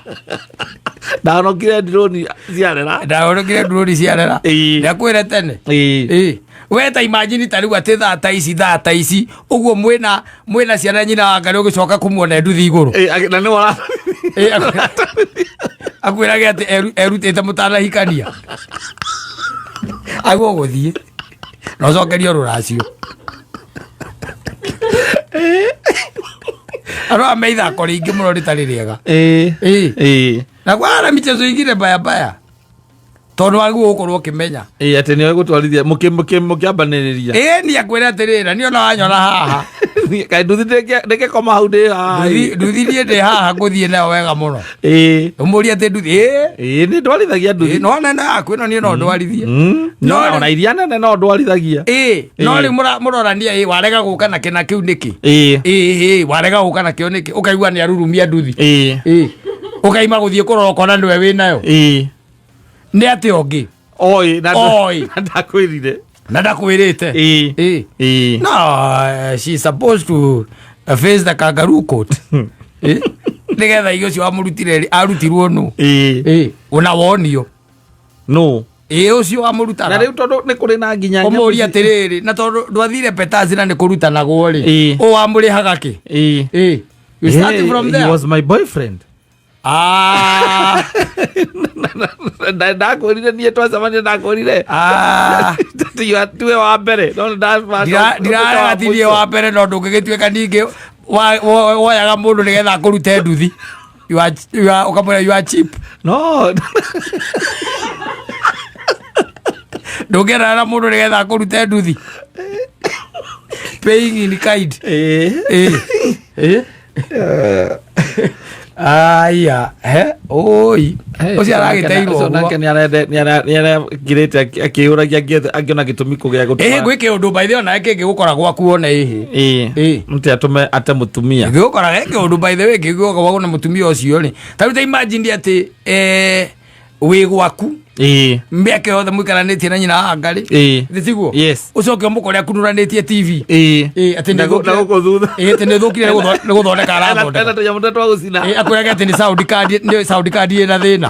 Ndahonokire ndironi ciarera. Ndahonokire nduroni ciarera. Ĩĩ. Nĩakwĩre tene. Ĩĩ. Ĩĩ. We ta imagine ta rĩu atĩ thaa ta ici ũguo mwĩna ciana nyina wa Ngarĩ ũgĩcoka kũmuona nduthi igũrũ. Ĩ, na nĩ wara Ĩĩ, akwĩrage atĩ erutĩte mũtanahikania aguo gũthiĩ na ũcokerio rũracio andũ aya me ithako rĩingĩ mũno rĩtarĩ rĩega. Ĩĩ. Ĩĩ. Ĩĩ. Na kwara michezo ingine mbaya mbaya tondũ wagĩrĩirwo gũkorwo ũkĩmenya. Ĩĩ, atĩ nĩwe gũtwarithia mũkĩambanĩrĩria. Ĩĩ, niĩ akwĩra atĩrĩrĩ, na niĩ ona wanyona haha. Kaĩ nduthi ndĩngĩkoma hau ndĩ haha? Nduthi niĩ ndĩ haha ngũthiĩ nayo wega mũno. Ĩĩ. Ũmũrie atĩ nduthi ĩĩ. Ĩĩ, nĩ ndwarithagia nduthi. Ĩĩ, no nene yaku ĩno niĩ no ndwarithie. No No ona iria nene no ndwarithagia. Ĩĩ, no Ĩĩ. rĩu mũrorania ĩĩ warega gũka na kĩna kĩu nĩkĩ? Ĩĩ. Ĩĩ, ĩĩ, warega gũka nakĩo nĩkĩ? Ũkaigua nĩ arurumia nduthi. Ĩĩ. Ĩĩ. Ũkaima gũthiĩ kũrora ũkona nĩwe wĩnayo. Ĩĩ. Nĩ atĩa ũngĩ? Oi, na Oi. na ndakwĩrire. Na ndakwĩrĩte. Ĩĩ. Ĩĩ. Ĩĩ. No, she's supposed to face the kangaroo court. Ĩĩ. Nĩgetha irio ũcio wamũrutire rĩ, arutirwo nũ? Ĩĩ. Ĩĩ. Ona wonio. No. Ĩĩ, ũcio wamũrutaga. Na rĩu tondũ nĩ kũrĩ na nginya nyamũ Ũmũrie atĩrĩrĩ, na tondũ ndwathire petasi na nĩ kũrutanagwo rĩ, Ĩĩ. ũ wamũrĩhaga kĩ? Ĩĩ. Ĩĩ. You start Hey, from he there. was my boyfriend. Ah. Ndakwĩrire niĩ twacemania ndakwĩrire. Ah. Tiwe wa mbere. No Ndirarega ti niĩ wa mbere no ndũngĩgĩtuĩka ningĩ woyaga mũndũ nĩgetha akũrute nduthi. You are ũkamwĩra you are cheap. No. Ndũngĩendana na mũndũ nĩgetha akũrute nduthi. Paying in kind. Ĩĩ. Ĩĩ. Ĩĩ. Aya, he, oi. Ũcio aragĩteirwo Ũcio nake ũguo. nĩarekirĩte akĩũragia angĩona gĩtũmi kũgĩa Ĩĩ gũtũma. gwĩke ũndũ by the way onawe kĩngĩgũkora gwaku ona ĩhĩ. Ĩĩ. Ĩĩ. Mtu atũme ate mũtumia. Gĩgũkora geke ũndũ by the way kĩngĩgũka gwaku na mũtumia ũcio rĩ. Ta rĩu ta imagine atĩ wĩ gwaku Ĩĩ. mĩaka yothe mũikaranĩtie na nyina wa Ngarĩ. Ĩĩ. Nĩ tiguo? Yes. Ũcoke ũmũkore akunuranĩtie TV. Ĩĩ. Ĩĩ, atĩ Na nĩ gũkũ thutha. Ĩĩ, atĩ nĩ thũkire nĩ gũthondeka arathondeka. Ena tũnyamũ tũrĩa twa gũcina. Ĩĩ, akwĩrage atĩ nĩ sound card, nĩ sound card ĩna thĩna.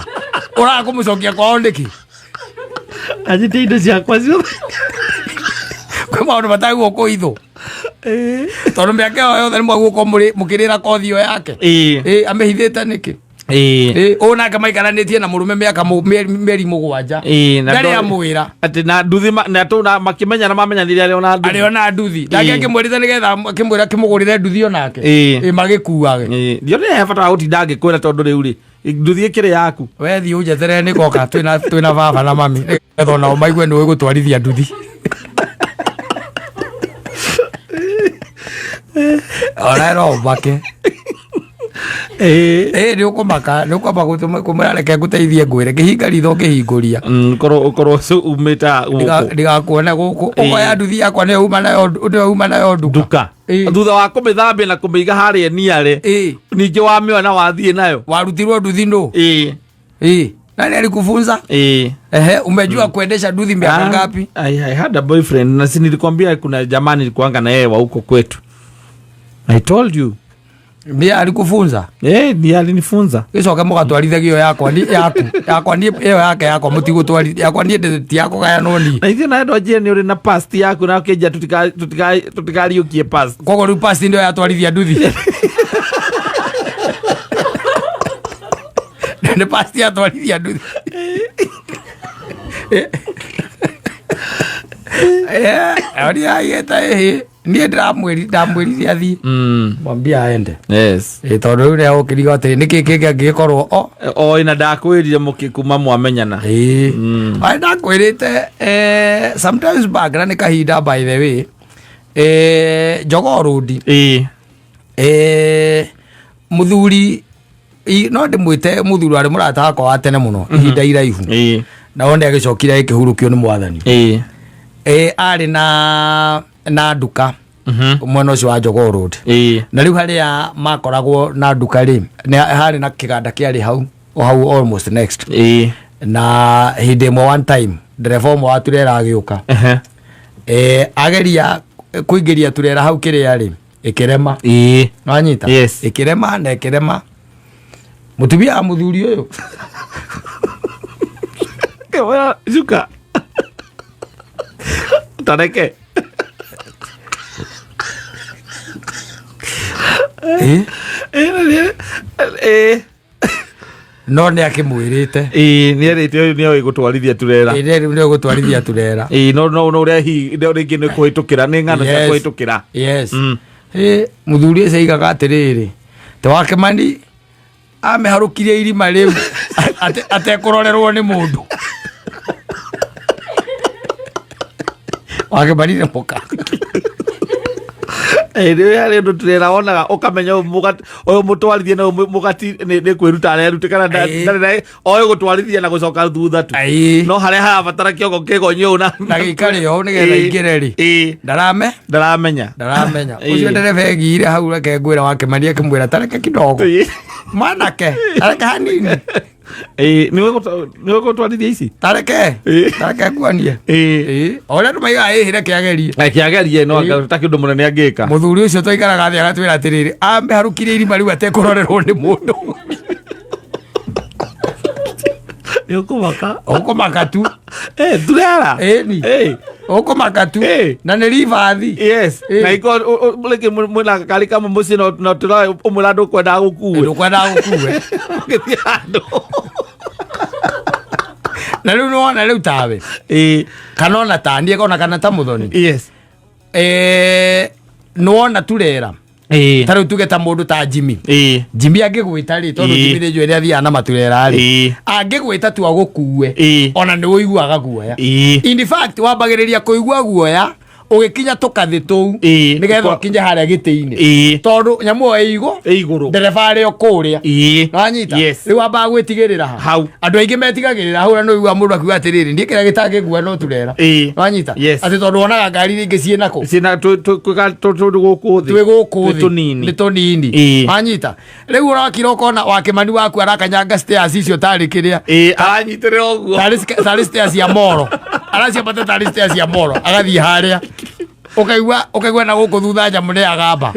Ũraga kũmũcokia kwao nĩkĩ? Anyite indo ciakwa ciothe. Kwĩ maũndũ matagĩrĩirwo kũhithwo. Tondũ mĩaka ĩyo yothe nĩ mwagũkorwo mũkĩrĩra kothi ĩyo yake. Ĩĩ. Ĩĩ, amĩhithĩte nĩkĩ? Ĩĩ. Ĩĩ, ũyũ nake maikaranĩtie na mũrũme mĩaka mĩeri 7. Ĩĩ, na Ndarĩ amwĩra. Atĩ na nduthi na tũ na makĩmenyana mamenyanire arĩ ona nduthi. Arĩ ona nduthi. Nake Ĩĩ. akĩmwĩrĩte nĩgetha akĩmwĩra akĩmũgũrĩre nduthi onake. Ĩĩ. Ĩĩ, magĩkuage. Ĩĩ. Ndionire he bata wa gũtinda ngĩkwĩra tondũ rĩu rĩ, nduthi ĩkĩrĩ yaku. We thiĩ ũnjeterere nĩ ngoka twĩna baba na mami nĩgetha onao maigue nĩ ũĩ gũtwarithia nduthi. Ona no ũmake. Ĩĩ. Ĩĩ, nĩ ũkũmaka, nĩ ũkwamba kũmwĩra reke ngũteithie ngwĩre kĩhinga ritho ũkĩhingũria. Korwo ũkorwo umĩte gũkũ. Ndigakuone gũkũ. Ũkoya nduthi yakwa nĩyo uma nayo nĩyo uma nayo nduka. Nduka. Ĩĩ. Thutha wa kũmĩthambia na kũmĩiga harĩa niarĩ. Ĩĩ. Ningĩ wamĩoya na wathiĩ nayo. Warutirwo nduthi nũ? Ĩĩ. Ĩĩ. Nani alikufunza? Ĩĩ. Ehe, umejua kuendesha nduthi miaka ngapi? I had a boyfriend na si nilikwambia kuna jamaa nilikuanga na yeye wa huko kwetu. I told you. Ndiye alikufunza? Ndiye alinifunza. Gĩcoke mũgatwarithagio yakwa ni yaku. Yakwa ni ĩyo yake yakwa mũtigũtwarithia. Yakwa niĩ ti yakũgayanwo niĩ. Na ithuĩ na ndwanjie nĩ ũrĩ na past yaku na ũkĩnjia tũtikariũkie past. Koguo rĩu past nĩyo yatwarithia nduthi. Nĩ past yatwarithia nduthi. Oria agĩta ĩhĩ niĩ ndĩramwĩri ndamwĩrire athiĩ. Mwambia aende. Yes. Ĩ tondũ rĩu nĩagũkĩriga atĩrĩ nĩkĩ kĩngĩ angĩgĩkorwo o. Oi na ndakwĩrire mũkĩ kuma mwamenyana. Ĩĩ. Ai ndakwĩrĩte sometimes back na nĩ kahinda by the way. Jogoo Road. Ĩĩ. Mũthuri no ndĩmwĩte mũthuri warĩ mũrata wakwa wa tene mũno ihinda iraihu. Ĩĩ. Na one agĩcokire agĩkĩhurũkio nĩ mwathani. Ĩĩ. Arĩ na nduka mwena ũcio wa Jogoo Road. Ĩĩ. Na rĩu harĩa makoragwo na nduka rĩ, nĩ harĩ na kĩganda kĩarĩ hau o hau almost next. Ĩĩ. Na hĩndĩ ĩmwe one time ndereba ũmwe wa turera agĩũka. Ageria kũingĩria turera hau kĩrĩa rĩ, ĩkĩrema. Ĩĩ. Wanyita? Yes. Ĩkĩrema na ĩkĩrema. Mũtumia wa mũthuri ũyũ. Kĩoya cuka. Tareke. Ĩĩ. No nĩ akĩmwĩrĩte. Ĩĩ, nĩ erĩte ũyũ nĩ oĩ gũtwarithia turera. Ĩĩ, nĩ nĩ gũtwarithia turera. Ĩĩ, no no ũrĩa hihi rĩngĩ nĩ kũhĩtũkĩra nĩ ng'ano cia Yes. kũhĩtũkĩra. Yes. Ĩ, mũthuri ũcio aigaga atĩrĩrĩ, te wa Kĩmani amĩharũkirie irima rĩu atekũrorerwo nĩ mũndũ. Wa Kĩmani nĩ mũka. Ĩĩ, nĩ harĩ ũndũ turera wonaga ũkamenya ũyũ mũtwarithia na ũyũ mũgati nĩ kwĩruta arerute kana ndarĩ na oĩ gũtwarithia na gũcoka thutha tu. No harĩa harabatara kĩongo kĩgonyi ũũ na Na gĩikare ũũ nĩgetha aingĩre rĩ. Ĩĩ. Ndarame? Ndaramenya. Ndaramenya. Ĩĩ. Ũcio ndereba egĩire hau reke ngwĩra wa Kĩmani akĩmwĩra tareke kidogo. Ĩĩ. Mwanake, tareke hanini. Ĩĩ, nĩwe gũtwarithia ici? Tareke. Ĩĩ. Tareke nguonie. Ĩĩ. Ĩĩ. O ũrĩa andũ maigaga ĩhĩ reke agerie. Reke agerie, no anga ta kĩũndũ mũnene angĩka. Mũthuri ũcio twaikaraga thĩ agatwĩra atĩrĩrĩ, amĩharũkirie irima rĩu atekũrorerwo nĩ mũndũ. Nĩ ũkũmaka. Ũkũmaka tu. Turera. Ĩni. Ũkũmaka tu. Na nĩ ribathi. Yes. Na iko rĩngĩ mwĩna gakari kamwe mũciĩ no tũroe ũmwĩra ndũkwendaga gũkuwe. Ndũkwendaga gũkuwe. Ũgĩthiĩ handũ. Na rĩu nĩwona rĩu tawe. Kana ona ta niĩ ona kana ta mũthoni. Yes. Nĩwona turera. Ta rĩu tuge ta mũndũ ta Jimmy. Jimmy angĩgwĩta rĩ, tondũ Jimmy nĩ njũĩ nĩ athiaga na maturera rĩ. Angĩgwĩta tu agũkue. Ona nĩ ũiguaga guoya. In fact, wambagĩrĩria kũigua guoya ũgĩkinya tũkathĩ tũu nĩgetha ũkinye harĩa gĩtĩ-inĩ. Tondũ nyamũ ĩyo ĩ Ĩ igũrũ. Ndereba arĩ o kũrĩa. Nĩwanyita? Yes. Rĩu wambaga gwĩtigĩrĩra ha? Hau. Andũ aingĩ metigagĩrĩra hau na nĩ ũiguaga mũndũ akiuga atĩrĩrĩ, niĩ kĩrĩa gĩtangĩngua no turera. Nĩwanyita? Yes. Atĩ tondũ wonaga ngari iria ingĩ ciĩ nakũ? Ciĩna tũ gũkũ thĩ. Twĩ gũkũ Twĩ thĩ. tũnini. Nĩ tũnini. Wanyita? Rĩu ũrakira ũkona wa Kĩmani waku arakanyanga stairs icio tarĩ kĩrĩa. Aranyitĩrĩra ũguo. Tarĩ stairs cia moro. Araciambata tarĩ stairs cia moro. Agathiĩ harĩa. Ũkaigua na gũkũ thutha nyamũ nĩ yagamba.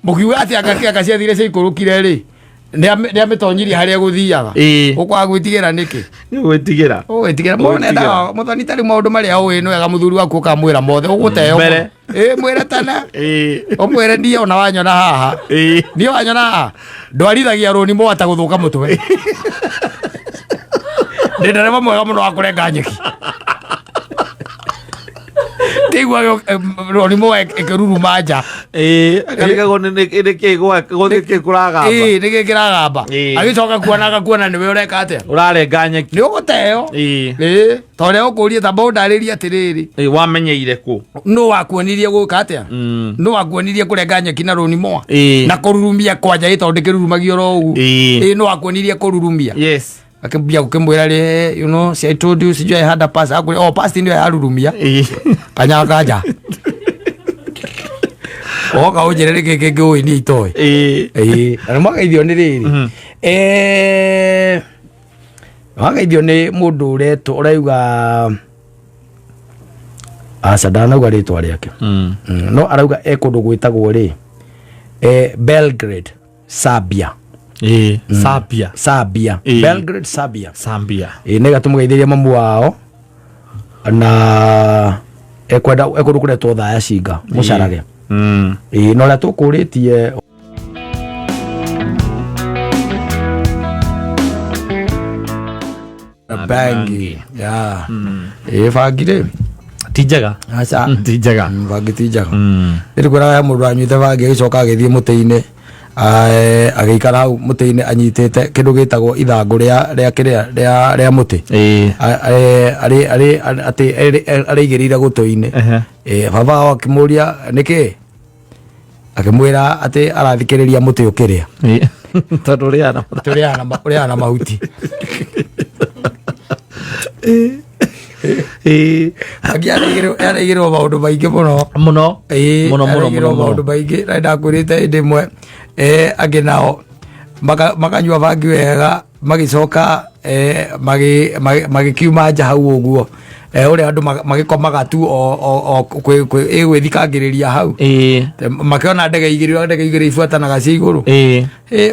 Mũkiuga atĩ anga ciathire ciaikũrũkire rĩ. Nĩ amĩtonyirie harĩa gũthiaga. Ũkwaga gwĩtigĩra nĩkĩ? Nĩ gwĩtigĩra. Ũgwĩtigĩra. Mũndũ Gwĩtigĩra. nĩendaga mũthoni tarĩ maũndũ marĩa ũĩ nĩ wega mũthuri waku ũkamwĩra mothe. Ũgũteo Mbere. mũno. Mwĩre tene. Ũmwĩre niĩ ona wanyona haha. Niĩ wanyona haha. Ndwarithagia rũni mwata gũthũka mũtwe. Ndĩ ndereba mwega mũno wa kũrenga nyeki. Ndĩigua rũni mwa ĩkĩruruma nja. Akarigagwo nĩ kĩ gũthĩ kũragamba. Nĩ kĩ kĩragamba. Agĩcoka kuona agakuona nĩwe ũreka atĩa? Ũrarenga nyeki. Nĩ ũgũteo. Ta ũrĩa ũkũria ta ũndarĩrie atĩrĩrĩ. Wamenyeire kũ? Nũ wakuonirie gwĩka atĩa? Nũ wakuonirie kũrenga nyeki na rũni mwa? Na kũrurumia kwanja ĩ tondũ ndĩkĩrurumagio oro ũguo. Nũ wakuonirie kũrurumia? Yes. Akĩambia gũkĩmwĩra rĩ, you know, see, I told you, sijui I had a past. Akũrĩ, oh, past ndio yarurumia. Kanya kanja. Oka ũnjĩre nĩkĩ kĩngĩ ũĩ niĩ itoĩ. Na nĩ mwageithio nĩ rĩrĩ. Wageithio nĩ mũndũ ũretwo ũrauga aca ndanauga rĩtwa rĩake. No arauga e kũndũ gwĩtagwo rĩ, Belgrade, Serbia. Serbia. Serbia. Belgrade, Serbia. Serbia. Nĩgetha tũmũgeithĩrie mamu wao na ekwenda ekũndũ kũretwo Thaya Cinga mũcarage. Na ũrĩa tũkũrĩtie bangi. Yeah. Bangi rĩ. Ti njega. Aca. Ti njega. Bangi ti njega. Mm. Nĩndĩkwĩraga he mũndũ anyuĩte bangi agĩcoka agĩthiĩ mũtĩ-inĩ, agĩikara hau mũtĩ-inĩ anyitĩte kĩndũ gĩtagwo ithangũ rĩa rĩa kĩrĩa rĩa rĩa mũtĩ. Ĩĩ. Arĩ atĩ arĩigĩrĩire gũtũ-inĩ. Ehe. Baba wao akĩmũria nĩkĩ, akĩmwĩra atĩ arathikĩrĩria mũtĩ ũkĩrĩa. Ĩĩ. Tondũ ũrĩaga na Atĩ ũrĩaga na mahuti. Ĩĩ. Angĩ arĩigĩrwo maũndũ maingĩ mũno. Mũno. Ĩĩ, Mũno mũno arĩigĩrwo mũno. maũndũ maingĩ na ndakwĩrĩte hĩndĩ ĩmwe, angĩ nao makanyua bangi wega, magĩcoka magĩkiuma nja hau ũguo, ũrĩa andũ magĩkomaga tu o ĩgwĩthikangĩrĩria hau. Ĩĩ. Makĩona ndege igĩrĩ, ũrĩa ndege igĩrĩ ibuatanaga ciĩ igũrũ. Ĩĩ.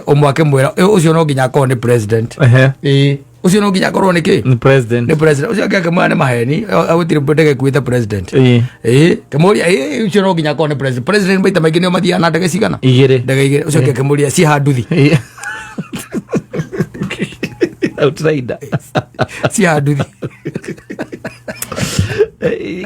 Ũmwe akĩmwĩra, ũcio no nginya akorwo nĩ president. Ehe. Ũcio no nginya akorwo nĩ kĩ? Nĩ president. Nĩ president. Ũcio angĩ akĩmwĩra nĩ maheni, gũtirĩ ndege ĩkuĩte president. Ĩĩ. Kĩmũria, ũcio no nginya akorwo nĩ president. President maita maingĩ nĩo mathiaga na ndege cigana? Igĩrĩ. Ndege igĩrĩ. Ũcio angĩ akĩmũria ciĩ ha nduthi? Ĩĩ. Outrider. Ciĩ ha nduthi?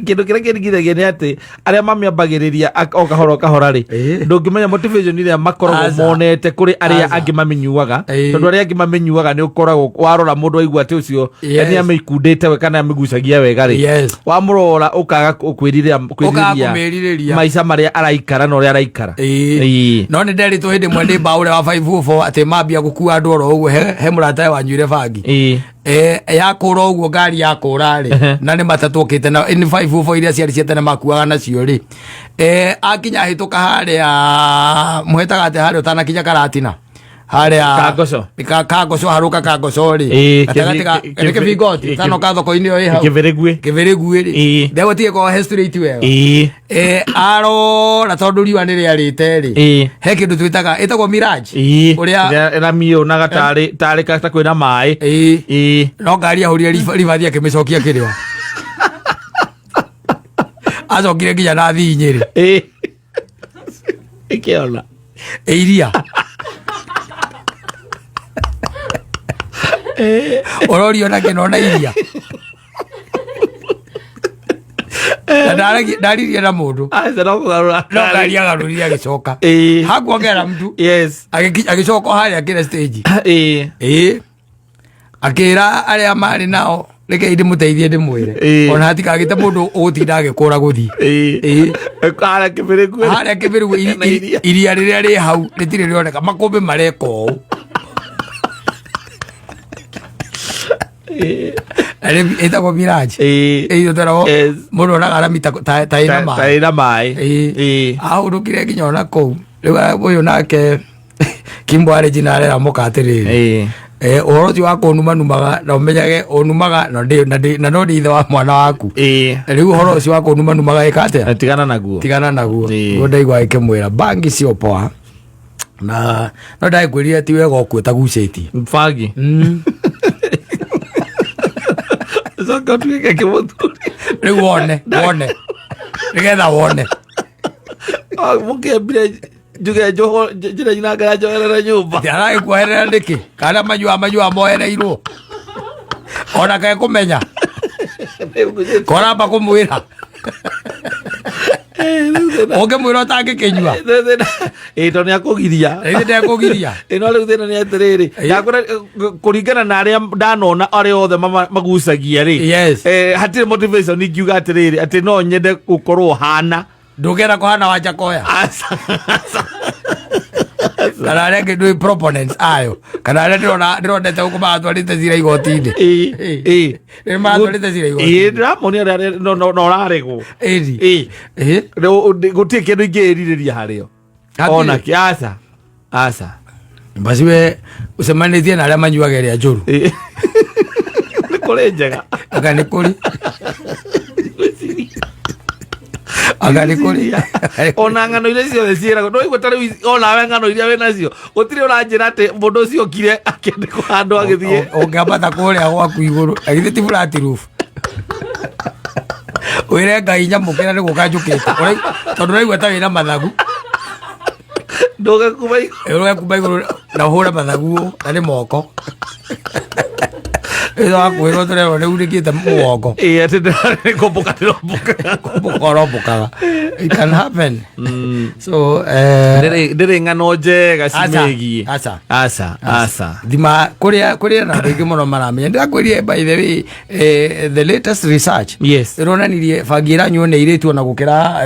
Kĩndũ kĩrĩa kĩringithagia nĩ atĩ arĩa mamĩambagĩrĩria o kahora o kahora rĩ, ndũngĩmenya motivation ĩrĩa makoragwo Aca. monete kũrĩ arĩa Aca. angĩ mamĩnyuaga. Ĩĩ. Tondũ arĩa angĩ mamĩnyuaga nĩ ũkoragwo warora mũndũ aigua atĩ ũcio Yes. nĩ amĩikundĩte we kana amĩgucagia wega rĩ, Yes. wamũrora ũkaga kwĩrirĩria Ũkaga kũmĩrirĩria. maica marĩa araikara na ũrĩa araikara. Ĩĩ. Ĩĩ. No nĩ nderitwo hĩndĩ ĩmwe ndĩ mbaũ ũrĩa wa 504 atĩ mambia gũkua andũ oro ũguo, he mũratawe wanyuire bangi. Ĩĩ. Yakũra ũguo ngari yakũra rĩ, na nĩ matatũ okĩte na nĩ 504 iria ciarĩ cia tene makuaga nacio rĩ, akinya hĩtũka harĩa mũhĩtaga atĩ harĩa ũtanakinya Karatina harĩa Kangoco. Kangoco harũka Kangoco rĩ, Ĩĩ, gatagatĩ ka nĩ kĩbingoti tanoka thoko-inĩ ĩyo ĩ hau Kĩbĩrĩguĩ. Kĩbĩrĩguĩ rĩ, Ĩĩ. ndegũtige korwo he straight wega. Ĩĩ. Arora tondũ riũa nĩ rĩarĩte rĩ, Ĩĩ. he kĩndũ twĩtaga ĩtagwo mirage. Ĩĩ. Ũrĩa- Ĩrĩa ĩramiũnaga tarĩ tarĩ ta kwĩna maĩ. Ĩĩ. Ĩĩ. No ngari ahũrire ribathi akĩmĩcokia kĩrĩwa, acokire nginya na thii Nyĩrĩ. Ĩĩ. Ĩkĩona. Iria ũrorio na kĩno na iria na ndaririe na mũndũ. Aca no kũgarũra. No ngari agarũrire agĩcoka. Ĩĩ. Hakuongera mtu. Yes. Agĩcoka o harĩa kĩrĩa stage. Ĩĩ. Ĩĩ, akĩra arĩa marĩ nao reke ndĩmũteithie ndĩmwĩre Ĩĩ. ona hatikagĩte mũndũ ũgũtinda agĩkũra gũthiĩ. Ĩĩ. Ĩĩ. Harĩa kĩbĩrĩguĩ. Harĩa kĩbĩrĩguĩ Na iria. Iria rĩrĩa rĩ hau rĩtirĩ rĩoneka, makũmbĩ mareka ũũ. Na ĩtagwo mirage. Ĩĩ. Ĩyo tweragwo Yes. mũndũ onaga arami ta ĩna Ta maĩ. ĩna maĩ. Ĩĩ. Ĩĩ. Ahũrũkire nginya ona kũu. Rĩu ũyũ nake Kimbo arĩ njina arera mũka atĩrĩrĩ, Ĩĩ. Ũhoro ũcio wa kũnumanumaga na ũmenyage ũnumaga na na no ndĩ ithe wa mwana waku. Ĩĩ. Rĩu ũhoro ũcio wa kũnumanumaga ĩka atĩa? Tigana naguo. Tigana naguo. Ĩĩ. Guo ndaigua ĩkĩmwĩra bangi sio poa na no ndagĩkwĩrire ti wega ũkue tagucĩtie. Bangi. Coka ũtuĩke kĩmũthuri. Rĩu wone nĩgetha wone. Mũkĩambire njuge njoho njĩra nyina ngara njoherere nyũmba. Atĩ aragĩkuoherera nĩkĩ kana manyua mohereirwo ona kae kũmenya koramba kũmwĩra ũngĩmwĩra ũtangĩkĩnyua. Ĩĩ, tondũ nĩakũgiria. Ĩĩ, ndekũgiria. Ĩĩ, no rĩu thĩna nĩ atĩrĩrĩ, ndakwĩra, kũringana na arĩa ndanona arĩa othe magucagia rĩ, Yes. Hatirĩ motivation ingiuga atĩrĩrĩ atĩ no nyende gũkorwo hana. Ndũngĩenda kũhana wa Njakoya? Aca. Kana arĩa angĩ ndũĩ proponents ayo kana arĩa ndĩronete gũkũ maratwarĩte cira igoti-inĩ. Ĩĩ, ĩĩ. Nĩ maratwarĩte cira Ĩĩ, igoti-inĩ. ndĩramonia arĩa no ũraregwo. Ĩni. Ĩĩ. Ĩĩ. Rĩu gũtirĩ kĩndũ ingĩĩrirĩria harĩo. Hatirĩ. Ona kĩ, aca aca. Basi we ũcemanĩtie na arĩa manyuaga ĩrĩa njũru. Ĩĩ. Nĩ kũrĩ njega. Anga nĩ kũrĩ, anga nĩ kũrĩ. Ona ng'ano iria ciothe ciĩragwo no igua ta rĩu onawe ng'ano iria wĩ nacio gũtirĩ ũranjĩra atĩ mũndũ ũcio okire akĩandĩkwo handũ agĩthiĩ. Ũngĩambata kũrĩa gwaku igũrũ na githĩ ti flat roof, wĩre Ngai nyamũkĩra nĩ gũka njũkĩte tondũ ũraigua ta wĩna mathagu. Ndũge kuma igũrũ. Ũroe kuma igũrũ na ũhũre mathagu ũũ na nĩ moko. Ĩtha wakwĩrwo tũrerwo nĩ unĩkĩte mũgongo. Ĩĩ, atĩ nĩ kũmbũka ndĩrombũka. Kũmbũka ũrombũkaga. It can happen. So Ndĩrĩ ng'ano njega Aca, cimegiĩ. aca. Aca, aca. Thima kũrĩa kũrĩa na andũ aingĩ mũno maramenya. Ndĩrakwĩrire, by the way, the latest research ĩronanirie bangi ĩranyuo nĩ airĩtu ona gũkĩra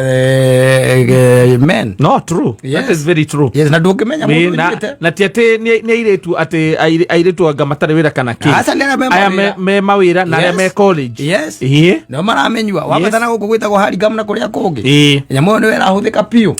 men. No, true. Yes. That is very true. Yes, na ndũngĩmenya mũndũ na, ũnyuĩte. Na ti atĩ nĩ airĩtu atĩ airĩtu anga matarĩ wĩra kana kĩ. Aca, nĩ arĩa me Aya mawĩra. me mawĩra na arĩa me college. Yes. Nĩo maramenyua wambatana gũkũ gwĩtagwo Hurlingham na kũrĩa kũngĩ. Nyamũ ĩyo nĩyo ĩrahũthĩka biũ.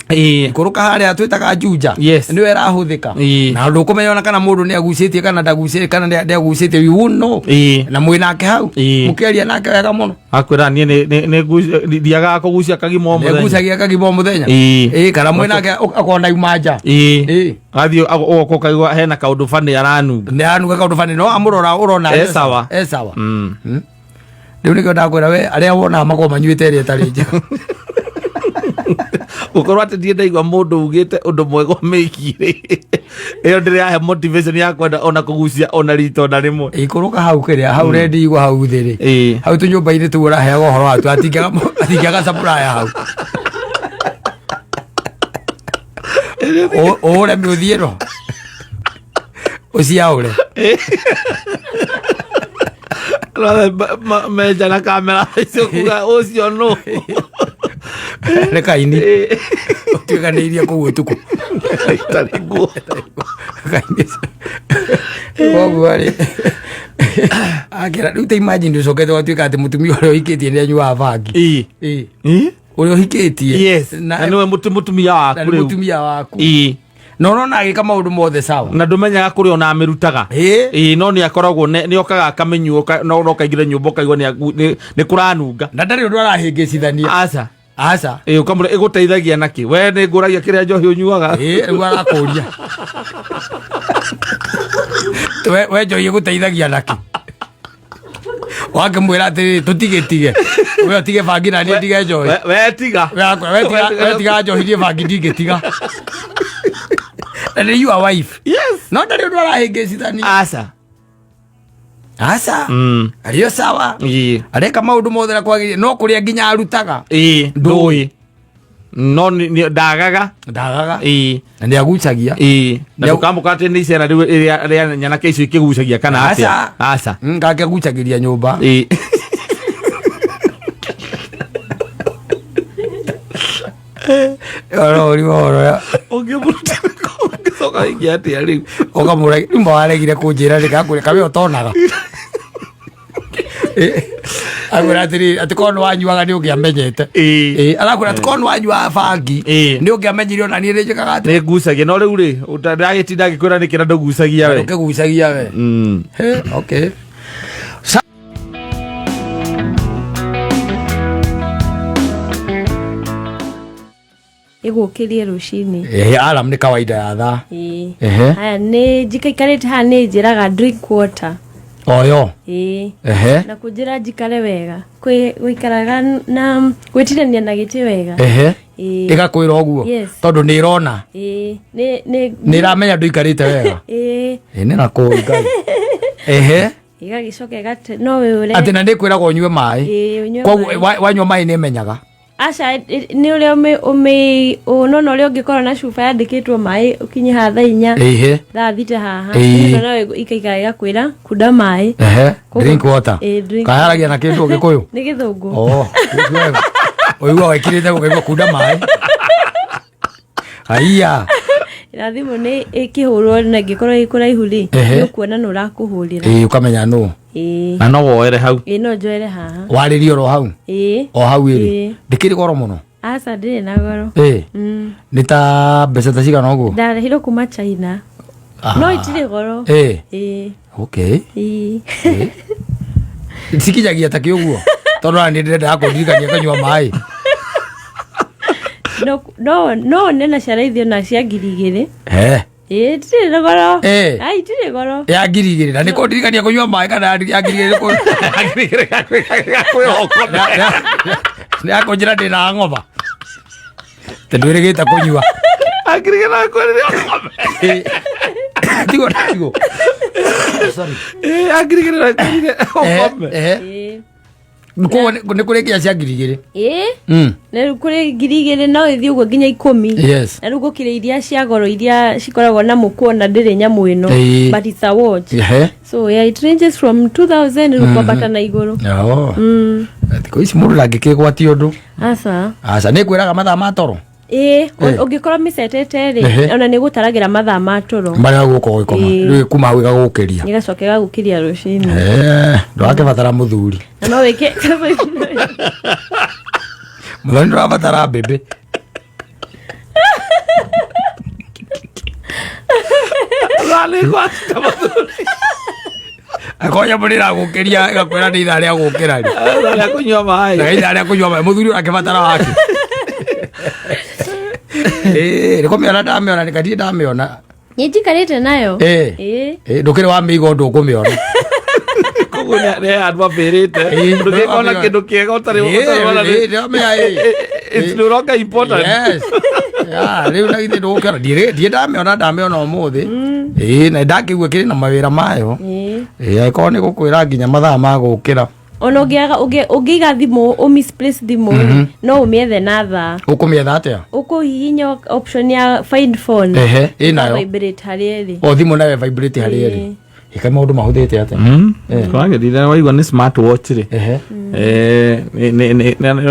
Ikũrũka harĩa twĩtaga Juja, nĩyo ĩrahũthĩka. Na ndũkũmenya ona kana mũndũ nĩ agucĩtie kana ndagucĩtie, kana nĩ agucĩtie, you won't know. Na mwĩ nake hau, mũkĩaria nake wega mũno. Akwĩra niĩ thiaga kũgucia kagima o nĩ mũthenya. Agucagia kagima o mũthenya. Ĩĩ, kana mwĩ nake akona ima nja. Athiĩ ũgoka ũkaigua hena kaũndũ bani aranunga. Nĩ anuga kaũndũ bani, no amũrora ũrona E sawa. E sawa. Rĩu nĩkĩo ndakwĩra we, arĩa wonaga makorwo manyuĩte ĩrĩa ĩtarĩ njega. Gũkorwo atĩ ndiĩ ndaigua mũndũ ugĩte ũndũ mwega ũmĩgiĩ ĩyo ndĩrĩ yahe motivation ya kwenda ona kũgucia ona rita ona rĩmwe. Ikũrũka hau kĩrĩa hau rendi igwa hau thĩ rĩ, hau tũnyũmba-inĩ tũu ũraheaga ũhoro watu, atingĩaga supplier hau. Ũũre mĩũthiĩ ĩno ũciaũre. Rothe menja na kamera icio kuga ũcio nũ. Nĩ kaini ũtuĩkanĩirie kũu ũtukũ. Itarĩ nguo. Kaini koguo rĩ akĩra rĩu ta imagine ũcokete ũgatuĩka atĩ mũtumia ũrĩa ũhikĩtie nĩ anyuaga bangi. Ĩĩ. Ũrĩa ũhikĩtie. Yes. Na nĩwe mũtumia na waku nĩ rĩu. Mũtumia waku na ũrona agĩka maũndũ mothe sawa. Na ndũmenyaga kũrĩa ona amĩrutaga. Ĩĩ, no nĩ akoragwo nĩ okaga akamĩnyua, no ũkaingĩra nyũmba ũkaigua nĩ kũranunga. Na ndarĩ ũndũ arahĩngĩcithania. Aca. Aca. Ĩĩ, ũkamũra ĩgũteithagia nakĩ? We nĩ ngũragia kĩrĩa njohi ũnyuaga. Ĩĩ, rĩu arakũria we njohi ĩgũteithagia nakĩ? Wakĩmwĩra atĩrĩrĩ, tũtigĩtige, we ũtige bangi na niĩ ndige njohi. We tiga. We akwa, we tiga njohi, niĩ bangi ndingĩtiga, na nĩ your wife. No ndarĩ ũndũ arahĩngĩcithania. Aca. Aca. Arĩ o sawa. Areka maũndũ mothe na kwagĩrĩire, no kũrĩa nginya arutaga Ĩĩ, ndũĩ no ndagaga. Ndagaga. Na nĩ agucagia. Ĩĩ, na ndũkamũka atĩ nĩ icera rĩu rĩa nyanake icio ikĩgucagia kana atĩa. Aca. Aca. Ngake agucagĩria nyũmba. Oro ũri ũhoro. Ũngĩmũruta ũngĩcoka rĩngĩ atĩa rĩu? Ũkamũra nyumba waregire kũnjĩra rĩ gakwĩra kawe ũtonaga. Akwĩra atĩrĩrĩ, atĩ korwo nĩ wanyuaga nĩ ũngĩamenyete. Arakwĩra atĩ korwo nĩ wanyuaga bangi nĩ ũngĩamenyire ona niĩ nĩ njĩkaga atĩ Nĩ ngucagia, no rĩu rĩ ndagĩtinda ngĩkwĩra nĩkĩ na ndũgucagia we. Ndũkĩgucagia we. He, okay. Ĩgũkĩrie rũcinĩ. Ehe, alarm nĩ kawaida ya thaa. Ĩĩ. Ehe. Haya, nĩ njikaikarĩte haha nĩ njĩraga drink water. Oyo. Ĩĩ. Ehe. Na kũnjĩra njikare wega, gũikaraga na gwĩtirania na gĩtĩ wega. Ĩĩ. Ĩgakwĩra ũguo? Yes. Tondũ nĩ ĩrona. Ĩĩ, nĩ Nĩ ĩramenya ndũikarĩte wega. Ĩĩ. Ĩ, nĩ na kũu Ngai. Ehe. Ĩgagĩcoka ĩgate no wĩũre. Atĩ na nĩ ĩkwĩraga ũnyue maĩ? Ĩĩ, ũnyue Koguo maĩ. wanyua maĩ nĩ ĩmenyaga? Aca, nĩ ũrĩa ũmĩ nona ũrĩa ũngĩkorwo na cuba yandĩkĩtwo maĩ ũkinye haha thaa 4, thaa 6 haha. Ĩno no ikaikara ĩgakwĩra kunda maĩ. Ehe. Koguo- Drink water. Ĩĩ, drink. Kayaragia na kĩndũ gĩkũyũ? Nĩ gĩthũngũ. Oh, wega. Ũigua wekirĩte gũkaigua kunda maĩ. Haiya. Na thimũ nĩ ĩkĩhũrwo na ĩngĩkorwo ĩ kũraihu rĩ, nĩ ũkuona nĩ ũrakũhũrĩra. Ĩĩ, ũkamenya nũ. Ĩĩ. Na no woere hau? Ĩĩ, no njoere haha. Warĩrie oro hau? Ĩĩ. O hau ĩrĩ? Ĩĩ. Ndĩkĩrĩ goro mũno? Aca, ndĩrĩ na goro. Ĩĩ. Nĩ ta mbeca ta cigana ũguo? Ndarehirwo kuma China. Ah. No itirĩ goro. Ĩĩ. Ĩĩ. Okay. Ĩĩ. Cikinyagia ta kĩ ũguo? Tondũ ona nĩ ndĩrendaga kũndirikania kanyua maĩ. No one na cia raithi ona cia 2000. He. Ĩĩ, itirĩ na goro. Ĩĩ. Ai, itirĩ goro. Ya 2000 na nĩ kũndirikania kũnyua maĩ kana ya 2000 nĩ yakũnjĩra ndĩna ng'oba? Tondũ kũnyua. Akirigana kwĩrĩra. Tigo tigo. Sorry. Eh, 2,000 na ũkome. Eh, eh. Ĩĩ. Koguo nĩ kũrĩ nginya cia 2,000. Ĩĩ. Mm. Na rĩu kũrĩ 2,000 no ĩthiĩ ũguo nginya 10. Yes. Na rĩu gũkĩrĩ iria cia goro iria cikoragwo na mũkwa na ndĩrĩ nyamũ ĩno. Ĩĩ. But it's a watch. Ehe. So yeah, it ranges from 2000 rĩu kwambata na igũrũ. Oh. Thikũ ici mũndũ ndangĩkĩgwatia ũndũ. Aca. Aca nĩ kwĩraga mathaa ma toro. Ĩĩ, Eh. ũngĩkorwo mĩcetete Ehe. rĩ, ona nĩ gũtaragĩra mathaa ma toro. Marĩa gũka ũgĩkoma. Ĩĩ. Rĩu kuma hau ĩgagũkĩria. Ĩgacoka ĩgagũkĩria rũcinĩ. Eh, ndũrakĩbatara mũthuri. Na no wĩke Mũthoni ndũrabatara mbĩmbĩ. Rani gwatita mũthuri. Akorwo nyamũ nĩ ĩragũkĩria ĩgakwĩra nĩ ithaa rĩa gũkĩra rĩ. Ithaa rĩa kũnyua maĩ. Na ithaa rĩa kũnyua maĩ mũthuri ũrakĩbatara wake. Ĩĩ, nĩ kũmĩona ndamĩona nĩ katirĩ ndamĩona. Nĩ njikarĩte nayo. Ĩĩ. Ĩĩ. Ĩĩ, ndũkĩrĩ wa mĩiga ũndũ ũkũmĩona. Koguo nĩ andũ ambĩrĩte. Ĩĩ, Ndũngĩkona kĩndũ kĩega ũtarĩ ũtarĩ wona nĩ- Ĩĩ, ndĩramenya, ĩĩ. It's no longer important. Yes. Ya, rĩu na githĩ ndũgũkĩona ndirĩ ndamĩona ndamĩona ũmũthĩ. Ĩĩ, na ndakĩigua kĩrĩ na mawĩra mayo. Ĩĩ. Ĩĩ, angĩkorwo nĩ gũkwĩra nginya mathaa ma gũkĩra. Ona ũngĩaga ũngĩiga thimũ ũ misplace thimũ rĩ, no ũmĩethe na thaa. Ũkũmĩetha atĩa? Ũkũhihinya option ya find phone. Ehe, ĩ nayo. Vibrate harĩa ĩrĩ. O thimũ nayo vibrate harĩa ĩrĩ. Ĩĩ. Ĩka maũndũ mahũthĩte atĩa? Kwagĩrĩire waigua nĩ smart watch rĩ. Ehe. Eh,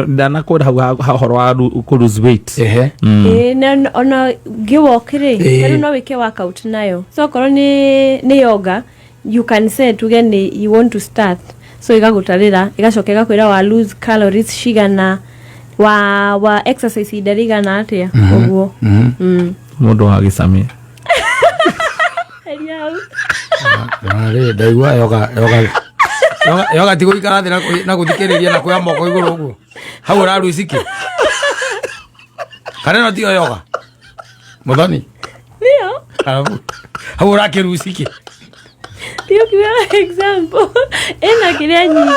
ndanakwĩra hau ha ũhoro wa kũ lose weight. Ehe. Ĩĩ, na ona ngĩwalk rĩ, Ĩĩ. ta rĩu no wĩke workout nayo. So okorwo nĩ yoga, you can say tuge nĩ you want to start. So ĩgagũtarĩra, ĩgacoka ĩgakwĩra wa lose calories cigana, wa exercise ihinda rĩigana atĩa, ũguo. Mũndũ wa gĩcamia. Heria hau. Na rĩ ndaigua yoga yoga yoga yoga ti gũikara thĩ na gũthikĩrĩria na kuoya moko igũrũ ũguo. Hau ũraruciki. Kana ĩno tiyo yoga? Mũthoni. Nĩyo. Arabu. Hau ũrakĩruciki. Tiyo kiuga example. Ĩna kĩrĩa nyingĩ.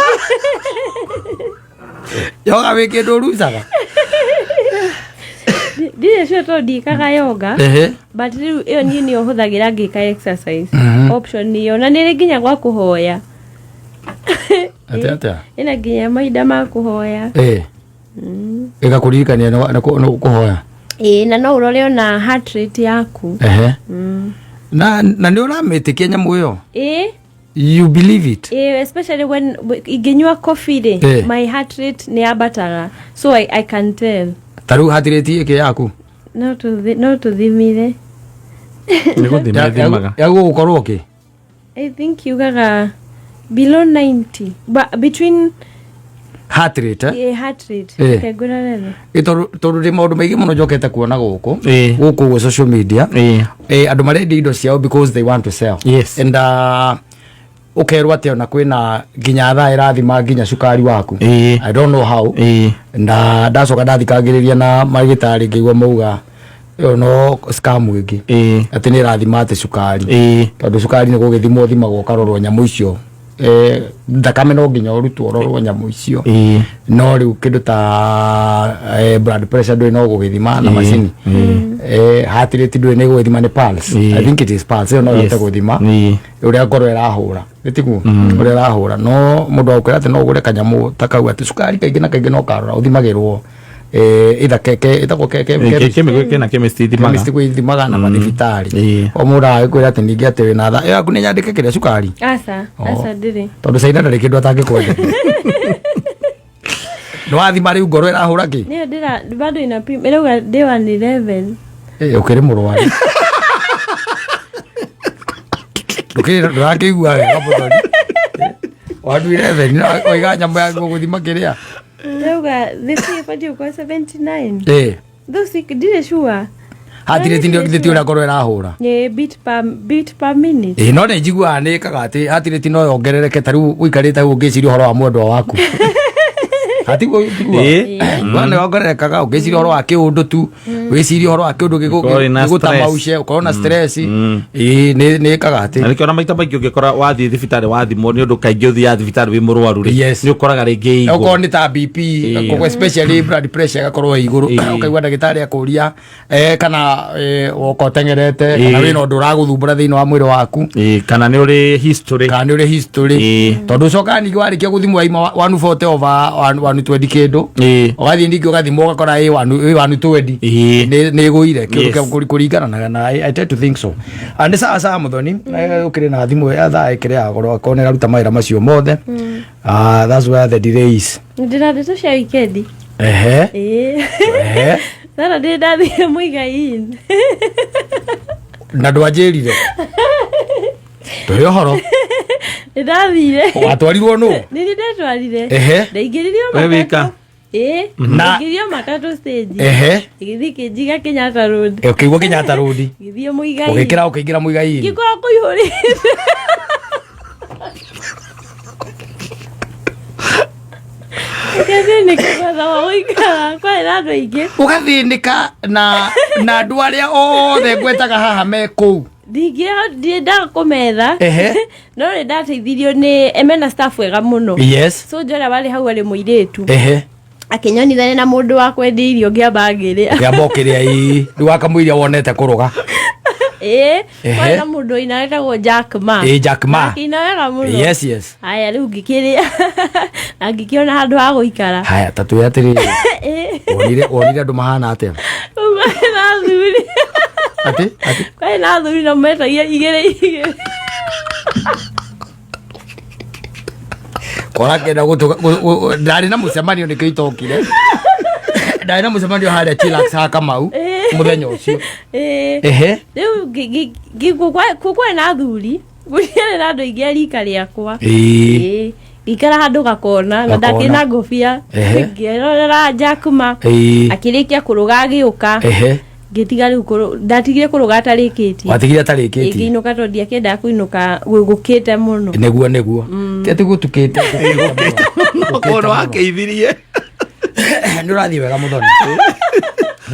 Yoga wĩ kĩndũ ũrucaga. Ndirĩ sure tondũ ndiĩkaga yoga. Ehe. But rĩu ĩyo niĩ nĩyo hũthagĩra ngĩka exercise. Option ĩyo na nĩrĩ nginya gwa kũhoya. Atĩa atĩa? Ĩna nginya mahinda ma kũhoya. Ĩĩ. Ĩgakũririkania nĩ kũhoya. Ĩĩ, na no ũrore ona heart rate yaku. Ehe. Na nĩ ũramĩtĩkia nyamũ ĩyo? Ĩĩ. You believe it? Ĩĩ, especially when ingĩnyua coffee rĩ, Ĩĩ. my heart rate nĩ yambataga. So I can tell. Ta rĩu heart rate ĩkĩ yaku? No tũthimire. Nĩ gũthima ĩthimaga. Ya gũgũkorwo kĩ? I think yugaga below 90 but between Heart rate, eh? yeah, heart rate. Ĩĩ. Reke ngũrorere. Ĩ tondũ ndĩ maũndũ maingĩ mũno njokete kuona gũkũ. Ĩĩ. Gũkũ ũguo social media. Ĩĩ. Andũ marendia indo ciao because they want to sell. Yes. And ũkerwo atĩ ona kwĩna nginya thaa ĩrathima nginya cukari waku. Ĩĩ. I don't know how. Ĩĩ. Na ndacoka ndathikagĩrĩria na marigĩtarĩ ngĩigua mauga ĩyo no scam ĩngĩ. Ĩĩ. Atĩ nĩ ĩrathima atĩ cukari. Ĩĩ. Tondũ cukari nĩ gũgĩthimwo ũthimagwo ũkarorwo nyamũ icio. Thakame no nginya ũrutwo ũrorwo nyamũ icio. Ĩĩ. No rĩu kĩndũ ta blood pressure ndũrĩ no gũgĩthima na macini. Heart rate ndũrĩ nĩ gũgĩthima nĩ pulse. Ĩĩ. I think it is pulse ĩyo no ĩhote Yes. gũthima Ĩĩ. ũrĩa ngoro ĩrahũra. Nĩ tiguo ũrĩa ĩrahũra. No mũndũ agũkwĩra atĩ no ũgũre kanyamũ ta kau atĩ cukari kaingĩ na kaingĩ no karora ũthimagĩrwo either ĩtagwo Kĩna chemist ithimaga. chemist kwĩ ithimaga na mathibitarĩ. Ĩĩ. O mũndũ agagĩkwĩra atĩ ningĩ atĩ wĩna tha ĩyo yaku nĩ nyandĩke kĩrĩa cukari. Aca, aca ndĩrĩ. Tondũ Caina ndarĩ kĩndũ atangĩkwenderia. Nĩ wathima rĩu ngoro ĩrahũra kĩ? Nĩyo ndĩra bado inapima ĩrauga ndĩ 111. Ĩĩ, ũkĩrĩ mũrwaru. Ndũkĩrĩ ndũrakĩigua wega mũthoni. 111 oiga nyamũ yaku gũthima kĩrĩa. Ĩrauga thĩ ĩbatiĩ gũkorwo 79. Ĩĩ. Those ndirĩ sure. Heart rate ndio githĩ ti ũrĩa ngoro ĩrahũra. Nĩ beat per minute. Ĩĩ, no nĩ njiguaga nĩ ĩkaga atĩ heart rate no yongerereke ta rĩu ũikarĩte hau ũngĩciria ũhoro wa mwendwa waku. Hatiguo tiguo. Wana wongererekaga ũngĩciria ũhoro wa kĩũndũ tu, wĩcirie ũhoro wa kĩũndũ Ũkorwo wĩna gĩgũtamauce, ũkorwo na stress. Ĩĩ, nĩ ĩkaga atĩ Na nĩkĩo ona maita maingĩ ũngĩkora wathiĩ thibitarĩ wathimwo, nĩ ũndũ kaingĩ ũthiaga thibitarĩ wĩ mũrwaru rĩ, nĩ ũkoraga rĩngĩ ĩ Okorwo igũrũ. nĩ ta BP, koguo especially blood pressure ĩgakorwo ĩ igũrũ, ũkaigua ndagĩtarĩ akũria kana woka ũteng'erete, kana wĩna ũndũ ũragũthumbũra thĩinĩ wa mwĩrĩ waku. Ĩĩ, kana nĩ ũrĩ history. Kana nĩ ũrĩ history. Tondũ ũcokaga ningĩ warĩkia gũthimwo waima 140 over 120 kĩndũ, ũgathiĩ ningĩ ũgathimwo ũgakora ĩ 120. Nĩ ĩgũire kĩndũ kĩa kũringana na I tend to think so. Ah, nĩ sawa sawa Mũthoni. Ũkĩrĩ na thimũ ya thaa ĩkĩrĩ ya goro, akorwo nĩ ĩraruta mawĩra macio mothe. Ah, that's where the delay is. Ndĩna ndeto cia wikendi. Ehe. Ĩĩ. Ehe. Sara ndĩ ndathire Muigai Inn. Na ndwanjĩrire tũhe ũhoro. Nĩ ndathire. Watwarirwo nũ? Nĩ niĩ ndetwarire. Ndaingĩririo We wika? matatũ. Ĩĩ. Ndaingĩririo matatũ stage. Ĩgĩthiĩ kĩnjiga Kenyatta Road. Ũkĩigua Kenyatta Road. Ngĩthiĩ Muigai. Ũgĩkĩra ũkĩingĩra Muigai. Ngĩkora kũihũrĩte. Ngathĩnĩka gwetha wa gũikara, kwarĩ na andũ aingĩ. Ũgathĩnĩka na andũ arĩa othe ngwetaga haha me kũu. Ndingĩendaga kũmetha. No nĩ ndateithirio nĩ mena staff wega mũno. So njora warĩ hau arĩ mũirĩtu. Akĩnyonithania na mũndũ wa kwendia irio, ngĩamba ngĩrĩa. Ũkĩamba ũkĩrĩa ii rĩu wakamũiria wonete kũrũga. Ĩĩ. Kwarĩ na mũndũ waina wetagwo Jack Ma. Ĩĩ, Jack Ma. Akĩina wega mũno. Yes. Haya, rĩu ngĩkĩrĩa na ngĩkĩona handũ ha gũikara. Haya, ta twĩre atĩrĩrĩ, wonire andũ mahana atĩa? Rĩu kwarĩ na athuri. Atĩ Kwarĩ na athuri na metagia igĩrĩ igĩrĩ. Kora kenda gũtũ ndarĩ na mũcemanio nĩkĩo itokire, ndarĩ na mũcemanio harĩa Chillax ha Kamau mũthenya ũcio. Rĩu kwarĩ na athuri, gũtiarĩ na andũ aingĩ a rika rĩakwa. Ĩĩ. Ngĩikara handũ gakona na Gakona. ndakĩrĩ na ngũbia. Ngĩrorera Jack Ma. Akĩrĩkia kũrũga agĩũka. Ngĩtiga rĩu ndatigire kũrũga atarĩkĩtie. Watigire atarĩkĩtie. Ngĩinũka tondũ ndiakĩendaga kũinũka gũkĩte mũno. Nĩguo ti atĩ gũtukĩte. Ũkorwo wakeithirie. Nĩ ũrathiĩ wega Mũthoni.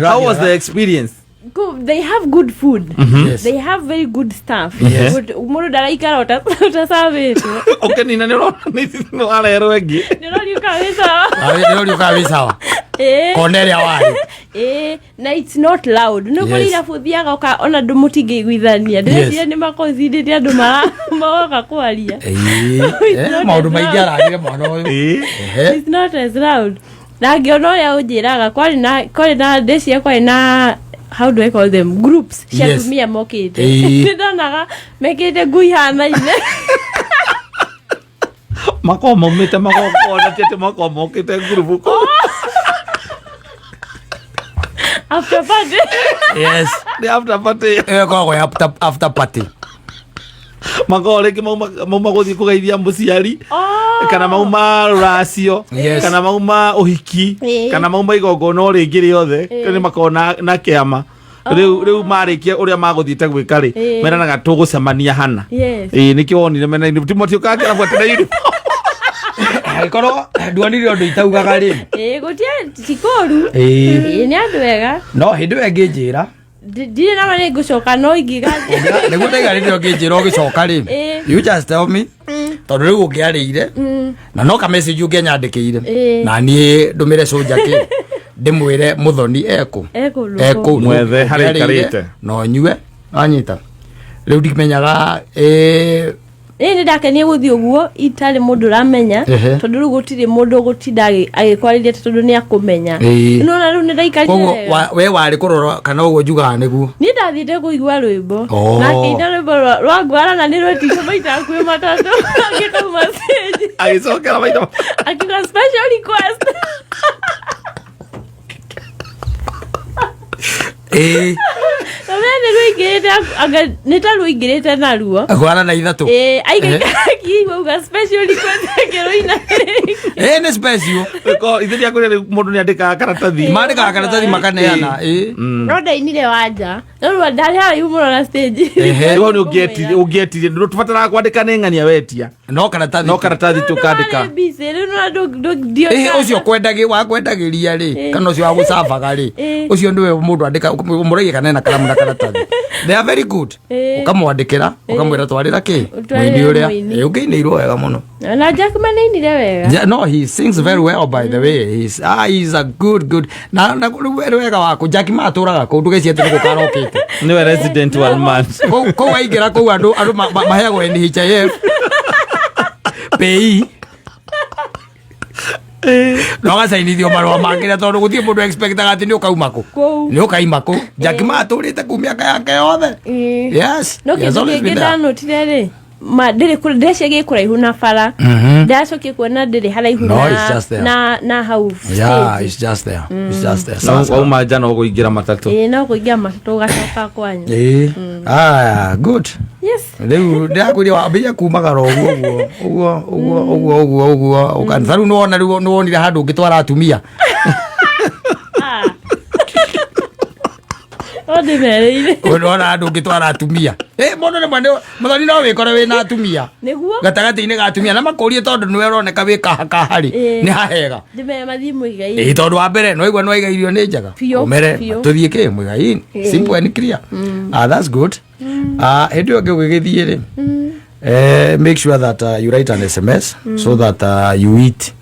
How was the experience? They have good food. They have very good staff. Good, mũndũ ndaraikara ũtacabĩtwo. Ũkĩnina nĩ ũrona nĩ warerwo ĩngĩ. Nĩ ũroriũka wĩ sawa. Nĩ ũriũkaga wĩ sawa. Kona ĩrĩa warĩ. Ĩĩ, na it's not loud. Nĩ kũrĩ irabu ũthiaga ũka ona andũ mũtingĩiguithania. Ndĩreciria nĩ maconsiderĩte andũ maroka kwaria. It's not Maũndũ as maingĩ loud. ararire mwana ũyũ. It's not as loud. Na ngĩona ũrĩa ũnjĩraga kwarĩ na ndĩciria kwarĩ na, how do I call them, groups cia atumia mokĩte. Nĩ ndonaga mekĩrĩte nguo ihanaine. Makorwo maumĩte magongona, ti atĩ makorwo mokĩte ngurubu kũu. After party. Yes. Nĩ after party. Ĩyo ĩkoragwo ya after party. Makorwo rĩngĩ mauma gũthiĩ kũgeithia mũciari, kana mauma rũracio, kana mauma ũhiki, kana mauma igongona o rĩngĩ rĩothe. Nĩ makorwo na kĩama rĩu marĩkia ũrĩa magũthiĩte gwĩka rĩ, meranaga tũgũcemania hana. Ĩĩ, nĩkĩo wonire mena timotiokaga kĩrabu atĩ na uniform. Angĩkorwo nduonire ũndũ itaugaga rĩ. Ĩĩ, gũtia ti kũru. Ĩĩ, nĩ andũ ega. No hĩndĩ ĩyo ĩngĩnjĩra. Ndirĩ nama nĩ ngũcoka no ingĩgathiĩ. Nĩguo ndaiga rĩrĩa ũngĩnjĩra ũgĩcoka rĩ, you just tell me, tondũ rĩu ũngĩarĩire na no ka message ũngĩanyandĩkĩire, na niĩ ndũmĩre cũnja kĩ ndĩmwĩre Mũthoni ekũ. Ekũndũ Ekũu. Mwethe harĩa Ũngĩarĩire, aikarĩte. no nyue anyita rĩu ndimenyaga. Ĩĩ, nĩ ndakenie gũthiĩ ũguo itarĩ mũndũ ũramenya, tondũ rĩu gũtirĩ mũndũ ũgũtinda agĩkwarĩria atĩ tondũ nĩ akũmenya. Nĩwona rĩu nĩ ndaikarire Koguo wega. we warĩ kũrora kana ũguo njugaga nĩguo? Niĩ ndathiĩte kũigua rwĩmbo. Na akĩina rwĩmbo rwa ngwara na nĩ rwetirio maita hakuhĩ matatũ akĩkauma stage. Agĩcokera maita Akiuga special request. Na we nĩ rũingĩrĩte, anga nĩ ta rũingĩrĩte naruo. Ngwara na ithatũ. Ĩĩ, aikaikara akiigua uga special request akĩrũina rĩngĩ. Ĩĩ, nĩ special. Ithe rĩa kũrĩa rĩu mũndũ nĩ andĩkaga karatathi. Mandĩkaga karatathi makaneana, ĩĩ. No ndainire wanja. No rĩu ndarĩ haraihu mũno na stage. Ehe. Rĩu hau nĩ ũngĩetirie ũngĩetirie ndũbataraga kwandĩka nĩ ng'ania wetia No karatathi. No karatathi tu ũkandĩka. Nĩ busy, rĩu no ndũ- Ĩhĩ, ũcio wakwendagĩria rĩ kana ũcio wagũcabaga rĩ, ũcio nĩwe mũndũ andĩka mũragia kana ena karamu na karatathi. They are very good. Ũkamwandĩkĩra ũkamwĩra twarĩra kĩ Ũtwarĩre mũini ũrĩa mũini. Ũngĩinĩirwo wega mũno. Na Jack manĩinire wega. No, he sings very well, by the way. He's a good good. Na rĩu wega waku Jack Ma atũraga kũu, ndũgecirie atĩ nĩ gũka arokĩte. Nĩwe resident one man. Kũu aingĩra kũu andũ maheagwo NHIF PAYE na ũgacainithio marũa mangĩ na tondũ gũtirĩ mũndũ expectaga atĩ nĩ ũkauma kũ. Kũu. Nĩ ũkaima kũ. Jack Ma atũrĩte kũu mĩaka yake yothe. Yes. No He has kĩndũ always kĩngĩ been there. ndanotire rĩ, ma ndĩrĩ ndĩreciria gĩ kũraihu na bara, ndĩracokia kuona ndĩrĩ haraihu No, na, it's just there. na hau Yeah, stage. it's just there. It's just there. Sawa, sawa. Wauma nja no kũingĩra matatũ. Ĩĩ, no kũingĩra matatũ ũgacoka kwanyu. Aya, good. Yes. Rĩu ndĩrakwĩria wambĩrĩria kumagara ũguo ũguo ũguo ũguo ũguo ũguo ũguo ũkanitha rĩu nĩwona rĩu nĩwonire handũ ũngĩtwara atumia. Ah. No ndĩmerĩire. Nĩwona handũ ũngĩtwara atumia. Mũndũ rĩmwe nĩ mũthoni no wĩkore wĩna atumia Nĩguo gatagatĩ-inĩ ga atumia na makũrie tondũ nĩwe ũroneka wĩ kahakaha rĩ, nĩ hahega. Ndĩmere mathiĩ Muigai. Ĩĩ, tondũ wa mbere nĩwaigua nĩwaiga irio nĩ njega. Biũ, ũmere biũ. tũthiĩ kĩ Muigai, simple and clear. Ah, that's good. Ah, hĩndĩ ĩyo ĩngĩ ũgĩgĩthiĩ rĩ, make sure that you write an SMS so that you eat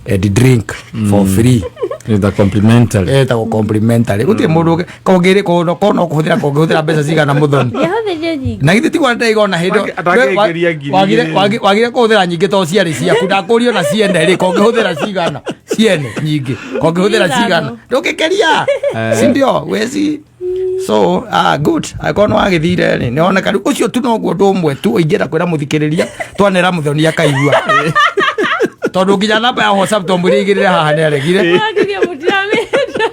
and drink for free. The complimentary. Ĩtagwo complimentary. Gũtirĩ mũndũ kongĩrĩ kono kũhũthĩra kongĩhũthĩra mbeca cigana mũthoni. Ndiahũthĩrire nyingĩ. Na githĩ tiguo ndaiga ona hĩndĩ Atangĩingĩria ngiri igĩrĩ. wagire kũhũthĩra nyingĩ to ciarĩ ciaku, ndakũrio na ciene rĩ, kongĩhũthĩra cigana ciene nyingĩ kongĩhũthĩra Ithano. cigana ndũngĩkeria, si ndio weci? So good, angĩkorwo nĩ wagĩthire rĩ, nĩwoneka rĩu ũcio tu noguo ũndũ ũmwe tu ingĩenda kwĩra mũthikĩrĩria twanera mũthoni akaigua, tondũ nginya namba ya WhatsApp twamwĩre igĩrĩre haha nĩ aregire. Mũrangirie mũtiramĩenda.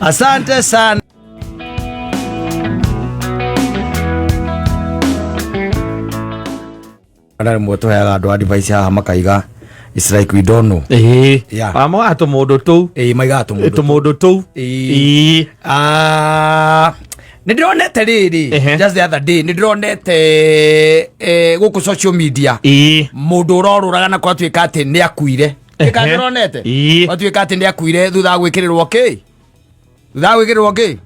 Asante sana. Na rĩmwe tũheaga andũ advice haha makaiga it's like we don't know. Ĩĩ. Yeah. Amoga tũmũndũ tũu. Ĩĩ, maigaga tũmũndũ. Tũmũndũ tũu. Ĩĩ. Ĩĩ. Nĩ ndĩronete rĩrĩ, just the other day nĩ ndĩronete gũkũ social media Ĩĩ. mũndũ ũrorũraga na kwatuĩka atĩ nĩ akuire. Ĩka ndĩronete kwatuĩka atĩ nĩ akuire thutha wa gwĩkĩrĩrwo kĩ, thutha wa gwĩkĩrĩrwo kĩ,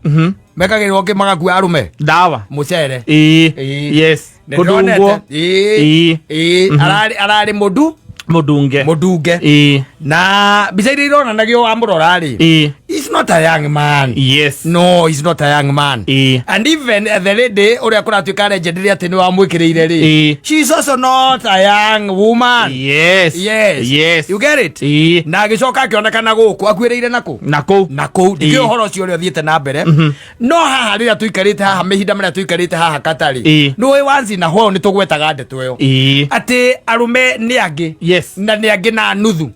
mekagĩrĩrwo kĩ magakua arũme? Ndawa. Mũcere. Ĩĩ. Ĩĩ. Yes. Nĩ ndĩronete. Kũndungwo. Ĩĩ. Ĩĩ. Ĩĩ, ararĩ mũndu Mũndunge. Mũndunge. Ĩĩ. Na mbica iria ironanagio wamũrora rĩ, Ĩĩ. he's not a young man. Yes. No, he's not a young man. Ĩĩ. And even the lady ũrĩa kũratuĩka legendary atĩ nĩ wamwĩkĩrĩire rĩ, Ĩĩ. she's also not a young woman. Yes. Yes. Yes. You get it? Ĩĩ. Na agĩcoka akĩonekana gũkũ akuĩrĩire nakũ Na kũu. Na kũu ndikĩũĩ Ĩĩ. ũhoro ũcio ũrĩa ũthiĩte na mbere, no haha rĩrĩa tũikarĩte haha, mahinda marĩa tũikarĩte haha katarĩ, Ĩĩ. nĩũĩ wanzi na hwao nĩ tũgwetaga ndeto ĩyo Ĩĩ. atĩ arũme nĩ angĩ Yes. na nĩ angĩ na nuthu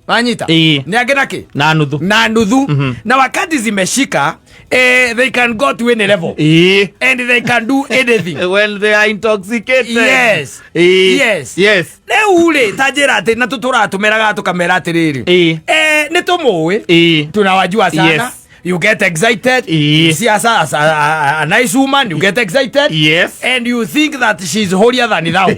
wanyita, Ĩĩ. nĩ angĩ na kĩ? Na nuthu. Na nuthu, na wakati zimeshika, they can go to any level Ĩĩ. and they can do anything. When they are intoxicated. Yes. Ĩĩ. Yes. Yes. Rĩu rĩ, ta njĩra atĩ na tũtũratũmeraga tũkamera atĩrĩrĩ, Ĩĩ. nĩ tũmũĩ, Ĩĩ. tunawajua sana. Yes. You get excited. Ĩĩ. You see as a nice woman, you get excited. Yes. And you think that she's holier than thou.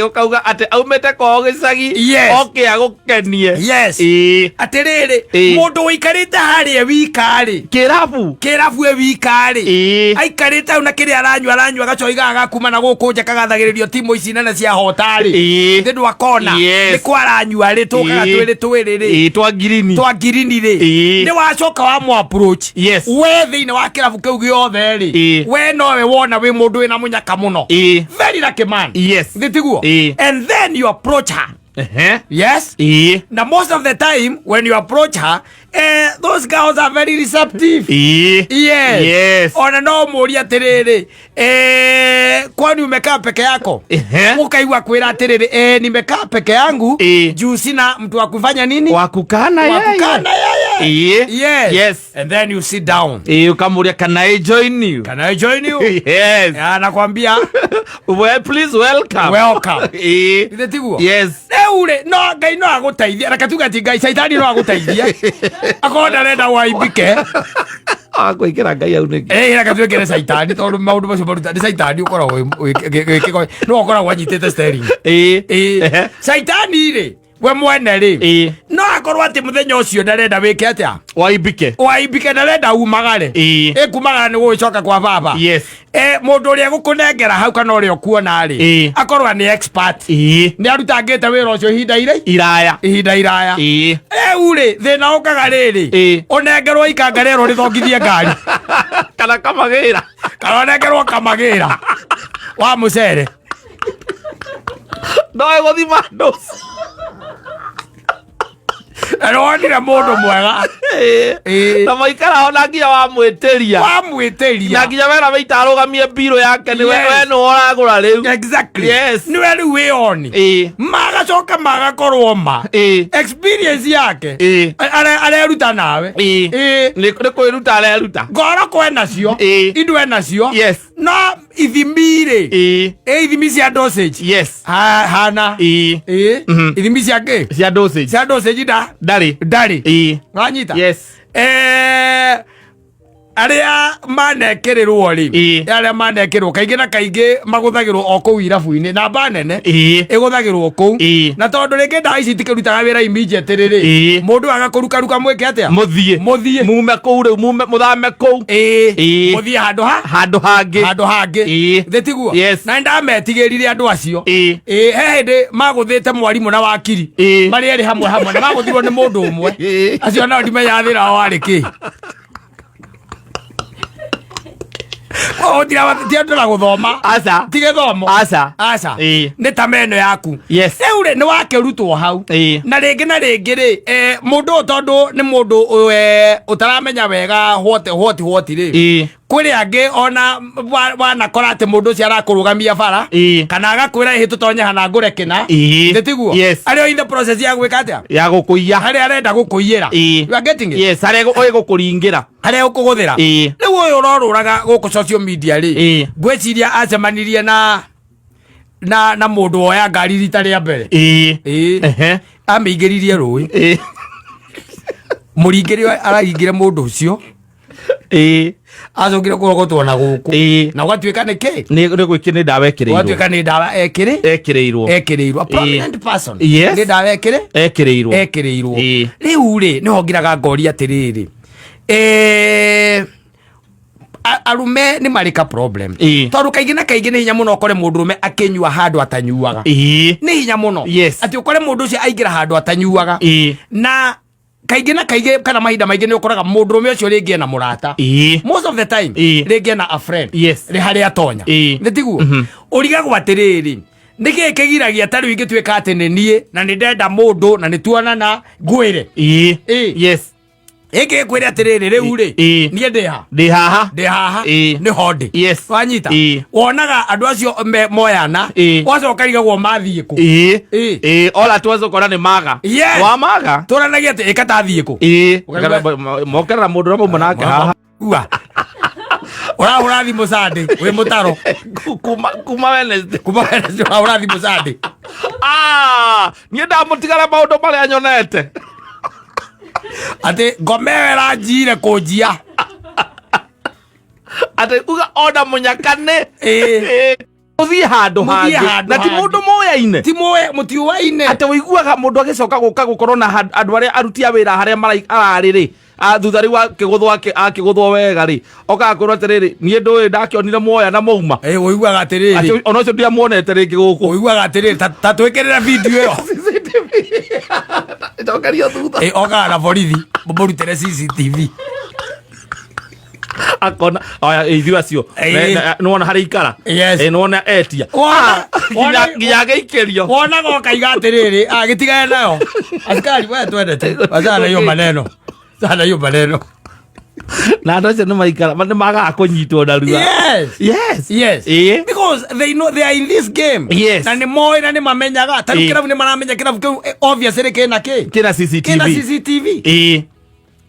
Ũkauga atĩ aumĩte kwao gĩcagi. Yes. Oke agũkenie. Yes. Ĩĩ. Atĩrĩrĩ, Ĩĩ. mũndũ ũikarĩte harĩa wika-rĩ, Kĩrabu. kĩrabu e wika-rĩ, Ĩĩ. aikarĩte hau na kĩrĩa aranyua gacoigaga gakuma na gũkũ nja kagathagĩrĩrio timu ici nene ciahota-rĩ, Ĩĩ. thĩ ndwakona Yes. nĩ kwaranyua rĩ, tũkaga Ĩĩ. twĩrĩ twĩrĩ rĩ, Ĩĩ, twa ngirini. twa ngirini rĩ, Ĩĩ. nĩ wacoka wa approach. Yes. We thĩinĩ wa kĩrabu kĩu gĩothe rĩ, Ĩĩ. we nowe wona wĩ mũndũ wĩna mũnyaka mũno. Ĩĩ. Very lucky man. Yes. Thĩ tiguo? Ĩĩ. And then you approach her. Ehe. Yes. Ĩĩ. Na most of the time when you approach her, those girls are very receptive. Ĩĩ. Yes. Yes. Ona no mũrie atĩrĩrĩ, kwani umekaa peke yako? Ehe. Ukaigua kwĩra atĩrĩrĩ, nimekaa peke yangu Ĩĩ. juu sina mtu wa kufanya nini, Wa kukaa na wa yeye. kukaa na yeye. Ĩĩ. Yes. Yes. And then you sit down. Ĩĩ, ũkamũria, "Can I join you?" "Can I join you?" Yes. Anakwambia, "Well, please welcome." "Welcome." Ĩĩ. Githĩ tiguo? Yes. Rĩu rĩ, no Ngai no agũteithie, reke tuge ti Ngai, caitani no agũteithie akorwo ndarenda waimbike. Akwĩkĩra Ngai au nĩkĩ? Ĩ, reke twĩkĩre caitani, tondũ maũndũ macio maruta nĩ caitani ũkoragwo wĩ- nĩwe ũkoragwo anyitĩte steering. Ĩĩ. Ĩ, Ehe. caitani rĩ, we mwene rĩ, no akorwo atĩ mũthenya ũcio ndarenda wĩke atĩa? Waimbike. Waimbike, ndarenda umagare. Ĩkumagara nĩ gũgĩcoka kwa baba. E, mũndũ ũrĩa gũkũnengera hau kana ũrĩa ũkuona rĩ, akorwo nĩ expert, nĩ arutangĩte wĩra ũcio ihinda ire Iraya. Ihinda iraya. Rĩu rĩ, thĩna ũkaga rĩrĩ, ũnengerwo ikanga rĩerwo rĩthongithie ngari kana kamagĩra. Kana ũnengerwo kamagĩra wa mũcere. No ĩgũthima andũ. Na nĩwonire mũndũ mwega. Na maikara ona nginya wamwĩtĩria. Wamwĩtĩria. Na nginya wera wĩita arũgamie mbirũ yake nĩ Yes. we nĩwe ũragũra rĩu. Exactly. Yes. Nĩwe rĩu wĩ oni. Magacoka magakorwo ma experience yake areruta nawe. Nĩ kwĩruta areruta. Ngoro kwenacio, indo enacio, no ithimi rĩ, ĩ ithimi cia dosage. Hana ĩ ithimi cia kĩ? Cia dosage. Cia dosage nda Ndarĩ. Ndarĩ. Wanyita? Yes. Arĩa manekĩrĩrwo rĩ, arĩa manekĩrwo kaingĩ na kaingĩ magũthagĩrwo o kũu irabu-inĩ, namba nene ĩgũthagĩrwo kũu. Na tondũ rĩngĩ ndawa ici itikĩrutaga wĩra immediately rĩ, mũndũ agakũrukaruka mwĩke atĩa? Mũthiĩ. Mũthiĩ. Mume kũu rĩu, mume mũthame kũu. Mũthiĩ handũ ha handũ hangĩ. Handũ hangĩ. Thĩ tiguo? Yes. Na nĩndametigĩrire andũ acio. He hĩndĩ magũthĩte mwarimũ na wakiri marĩ erĩ hamwe hamwe, na magũthirwo nĩ mũndũ ũmwe. Acio nao ndimenyaga thĩna wao warĩ kĩ. Ti andũ na gũthoma. Aca. Ti gĩthomo. Aca. Aca. Nĩ ta meno yaku. Rĩu rĩ, nĩ wakĩrutwo hau. Na rĩngĩ na rĩngĩ rĩ, mũndũ ũyũ tondũ nĩ mũndũ ũtaramenya wega what what what rĩ, kwĩrĩ angĩ ona wanakora atĩ mũndũ ũcio arakũrũgamia bara kana agakwĩra, "Ĩhĩ, tũtonye hana ngũre kĩna." Nĩ tiguo? Yes. Arĩ o in the process ya gwĩka atĩa? Ya gũkũiya. Harĩa arenda gũkũiyĩra. You are getting it? Yes, harĩa ĩgũkũringĩra. Harĩa ũkũgũthĩra. Rĩu ũyũ ũrorũraga gũkũ social media rĩ, ngwĩciria acemanirie na mũndũ woya ngari rita rĩa mbere. Amĩingĩririe rũĩ. Mũringĩri araingĩre mũndũ ũcio, acokire kũrogotwo na gũkũ na ũgatuĩka nĩ kĩ? Nĩ gwĩkĩ nĩ ndawa ekĩrĩirwo. Ũgatuĩka nĩ ndawa ekĩrĩ Ekĩrĩirwo. Ekĩrĩirwo. A prominent person. Nĩ ndawa ekĩrĩ Ekĩrĩirwo. Ekĩrĩirwo. Rĩu rĩ, nĩho ngiraga ngoria atĩrĩrĩ, arume nĩ marĩ ka problem, tondũ kaingĩ na kaingĩ nĩ hinya mũno ũkore mũndũrũme akĩnyua handũ atanyuaga. Nĩ hinya mũno atĩ ũkore mũndũ ũcio aingĩra handũ atanyuaga. Na kaingĩ na kaingĩ kana mahinda maingĩ nĩ ũkoraga mũndũrũme ũcio rĩngĩ ena mũrata. Most of the time rĩngĩ ena a friend rĩ harĩa atonya. Nĩ tiguo? Ũrigagwo atĩrĩrĩ, nĩ kĩĩ kĩgiragia ta rĩu ingĩtuĩka atĩ nĩ niĩ na nĩ ndenda mũndũ na nĩ tuonana ngwĩre? Ĩngĩ ngwĩre atĩrĩrĩ, rĩu rĩ, niĩ ndĩ ha? Ndĩ haha. Ndĩ haha. Nĩho ndĩ. Wanyita? Wonaga andũ acio moyana, wacoka rigagwo mathiĩ kũ. Ora tuweza ũkona nĩ maga. Wa maga. Tũranagia atĩ ĩka tathiĩ kũ. Mokerera mũndũ ũrĩa mauma nake haha. Ua. Ũrahũra thimũ Sunday wĩ mũtaro. Kuma Wednesday. Kuma Wednesday ũrahũra thimũ Sunday. Ah, niĩ ndamũtigara maũndũ marĩa nyonete. Atĩ ngoma ĩyo ĩranjiire kũnjia. Atĩ uga ona mũnyakane. Ũthiĩ handũ Mũthiĩ hangĩ handũ na ti hangĩ. mũndũ moyaine. Ti mũĩ, mũtiũaine. Atĩ ũiguaga mũndũ agĩcoka gũka gũkorwo na andũ arĩa aruti a wĩra harĩa ararĩ rĩ, thutha rĩu akĩgũthwo akĩgũthwo wega rĩ, okaga kwĩrwo atĩrĩrĩ, niĩ ndũĩ ndakĩonire muoya na mauma. Ĩ, ũiguaga atĩrĩrĩ. Atĩ ona ũcio ndiamuonete rĩngĩ gũkũ. Ũiguaga atĩrĩrĩ, ta twĩkĩrĩre video ĩyo. Cokerio thutha. Ĩ, okaga na borithi mũrutĩre CCTV. Akona oya ithuĩ acio. Nĩwona harĩa ikara. Nĩwona etia. Nginya agĩikĩrio. Wonaga ũkaiga atĩrĩrĩ, agĩtigane nayo askari, we twendete wachana na hiyo maneno, achana na hiyo maneno. Na andũ acio nĩ maikara nĩ magaga kũnyitwo narua. Yes. Because they know they are in this game. Na nĩ moĩ na nĩ mamenyaga ta rĩu kĩrabu nĩ maramenya kĩrabu kĩu, obviously kĩna kĩ? Kĩna CCTV. Kĩna CCTV.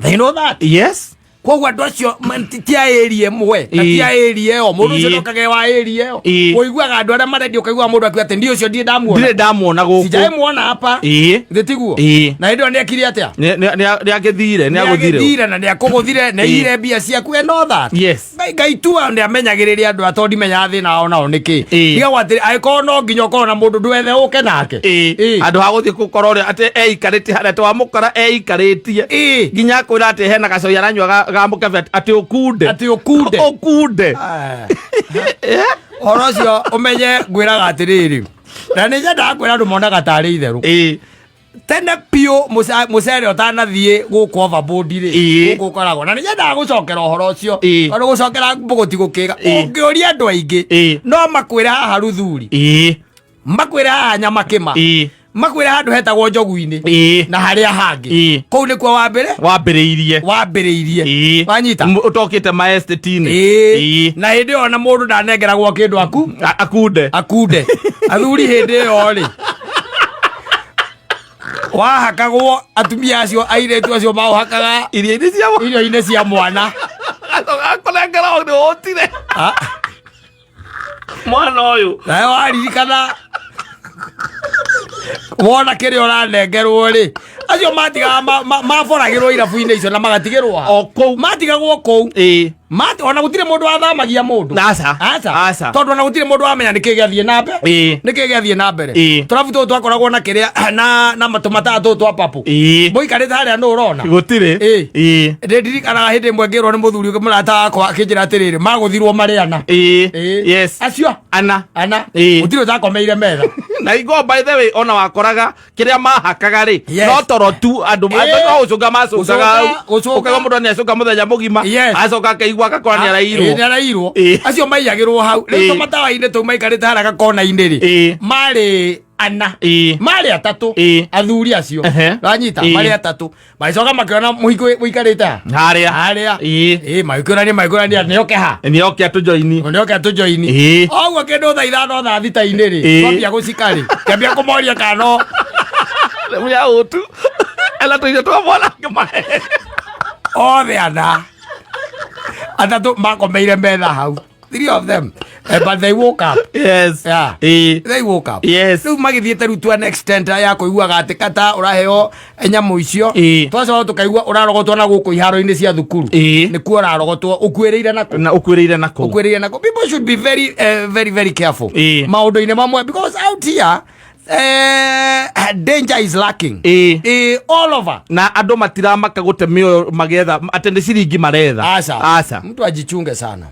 They know that. Yes. Koguo andå acio ti a area ĩmwe na ti a area ĩyo, mũndũ ũcio ndokage wa area ĩyo. Ũiguaga andũ arĩa marendia, ũkaigua mũndũ akiuga atĩ ndiĩ ũcio ndirĩ ndamuona. Ndirĩ ndamuona gũkũ. Sijai muona hapa. Thĩ tiguo? Ĩĩ. Na hĩndĩ ĩyo nĩ ekire atĩa? Nĩ agĩthire, nĩ agũthire. Nĩagĩthire na nĩ akũgũthire, nĩ aiyire mbia ciaku and all that. Yes. Ngai Ngai tu nĩ amenyagĩrĩria andũ atondũ ndimenyaga thĩna wao nao nĩkĩ. Ndigagwo atĩ angĩkorwo no nginya ũkorwo na mũndũ ndwethe ũke nake. Handũ ha gũthiĩ gũkorwo ũrĩa atĩ eikarĩtie harĩa twamũkora eikarĩtie nginya akwĩra atĩ hena gacoi aranyua ga mũkebe atĩ ũkunde. Atĩ ũkunde. Ũkunde. Ũhoro ũcio ũmenye ngwĩraga atĩrĩrĩ, na nĩ nyendaga kwĩra andũ monaga tarĩ itherũ. Tene biũ mũcere ũtanathiĩ gũkũ overboard rĩ, gũkũ ũkoragwo na nĩ nyendaga gũcokera ũhoro ũcio, tondũ gũcokera mbũgũti gũkĩga. Ũngĩũria andũ aingĩ, no makwĩre haha Ruthuri, makwĩre haha Nyamakĩma, makwĩre handũ hetagwo Njogu-inĩ, na harĩa hangĩ. Kũu nĩkuo wambere Wambĩrĩirie. Wambĩrĩirie. Wanyita? Ũtokĩte maestate-inĩ. Na hĩndĩ ĩyo na mũndũ ndanengeragwo kĩndũ aku Akunde. Akunde. Athuri hĩndĩ ĩyo rĩ, wahakagwo atumia acio, airĩtu acio maũhakaga irio-inĩ cia irio-inĩ cia mwana. Akũnengera nĩ ũtire mwana ũyũ. Nawe waririkana wona kĩrĩa ũranengerwo rĩ, acio matigaga maboragĩrwo irabu-inĩ icio na magatigĩrwo ha? O kũu. Matigagwo kũu. Ona gũtirĩ mũndũ wathamagia mũndũ. Aca. Aca. Aca. Tondũ ona gũtirĩ mũndũ wamenya nĩkĩ gĩathiĩ na mbere, nĩkĩ gĩathiĩ na mbere. Tũrabu tũtũ twakoragwo na kĩrĩa na tũmataa tũtũ twa papo, mũikarĩte harĩa nũ ũrona. Gũtirĩ. Ndĩ ndirikanaga hĩndĩ ĩmwe ngĩrwo nĩ mũthuri ũngĩ mũrata wakwa, akĩnjĩra atĩrĩrĩ, magũthirwo marĩ ana. Acio Ana. Ana. Gũtirĩ ũtakomeire metha. Na ingo, by the way, ona wakoraga kĩrĩa mahakaga rĩ, no toro tu andũ no gũcũnga macũngaga hau. Gũcũnga, gũcũnga. Ũkaigua mũndũ nĩ acũnga mũthenya mũgima, acoka akaigua agakora nĩ arairwo. Nĩ arairwo. Acio maiyagĩrwo hau rĩu. Tũmatawa-inĩ tũu maikarĩte harĩa gakona-inĩ rĩ, marĩ ana, marĩ atatũ, athuri acio. Wanyita? Marĩ atatũ, magĩcoka makĩona mũhiko ũikarĩte ha? Harĩa. Harĩa. Magĩkĩũrania, magĩkĩũrania nĩoke ha? Nĩoke atũjoini. Nĩoke atũjoini. Oguo kĩndũ thaa 5, thaa 6-inĩ rĩ, twambia gũcika rĩ, kĩambia kũmoria kana no Rĩu ya ũtu ena tũirio twa mwana ngĩmahe. Othe ana, atatũ makomeire metha hau, three of them. But they woke up. Yeah. They woke up. Rĩu magĩthiĩte rĩu to an extent ya kũiguaga atĩ kata ũraheo nyamũ icio. Twacoka tũkaigua ũrarogotwo na gũkũ iharo-inĩ cia thukuru. Nĩkuo ũrarogotwo ũkuĩrĩire nako. Na ũkuĩrĩire nako. Ũkuĩrĩire nako. People should be very very very careful maũndũ-inĩ mamwe, because out here danger is lacking. All over. Na andũ matiramaka gũte mĩoyo magĩetha atĩ nĩ ciringi maretha. Aca. Aca. Mtu ajichunge sana.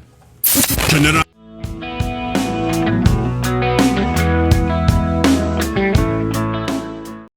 Kenera.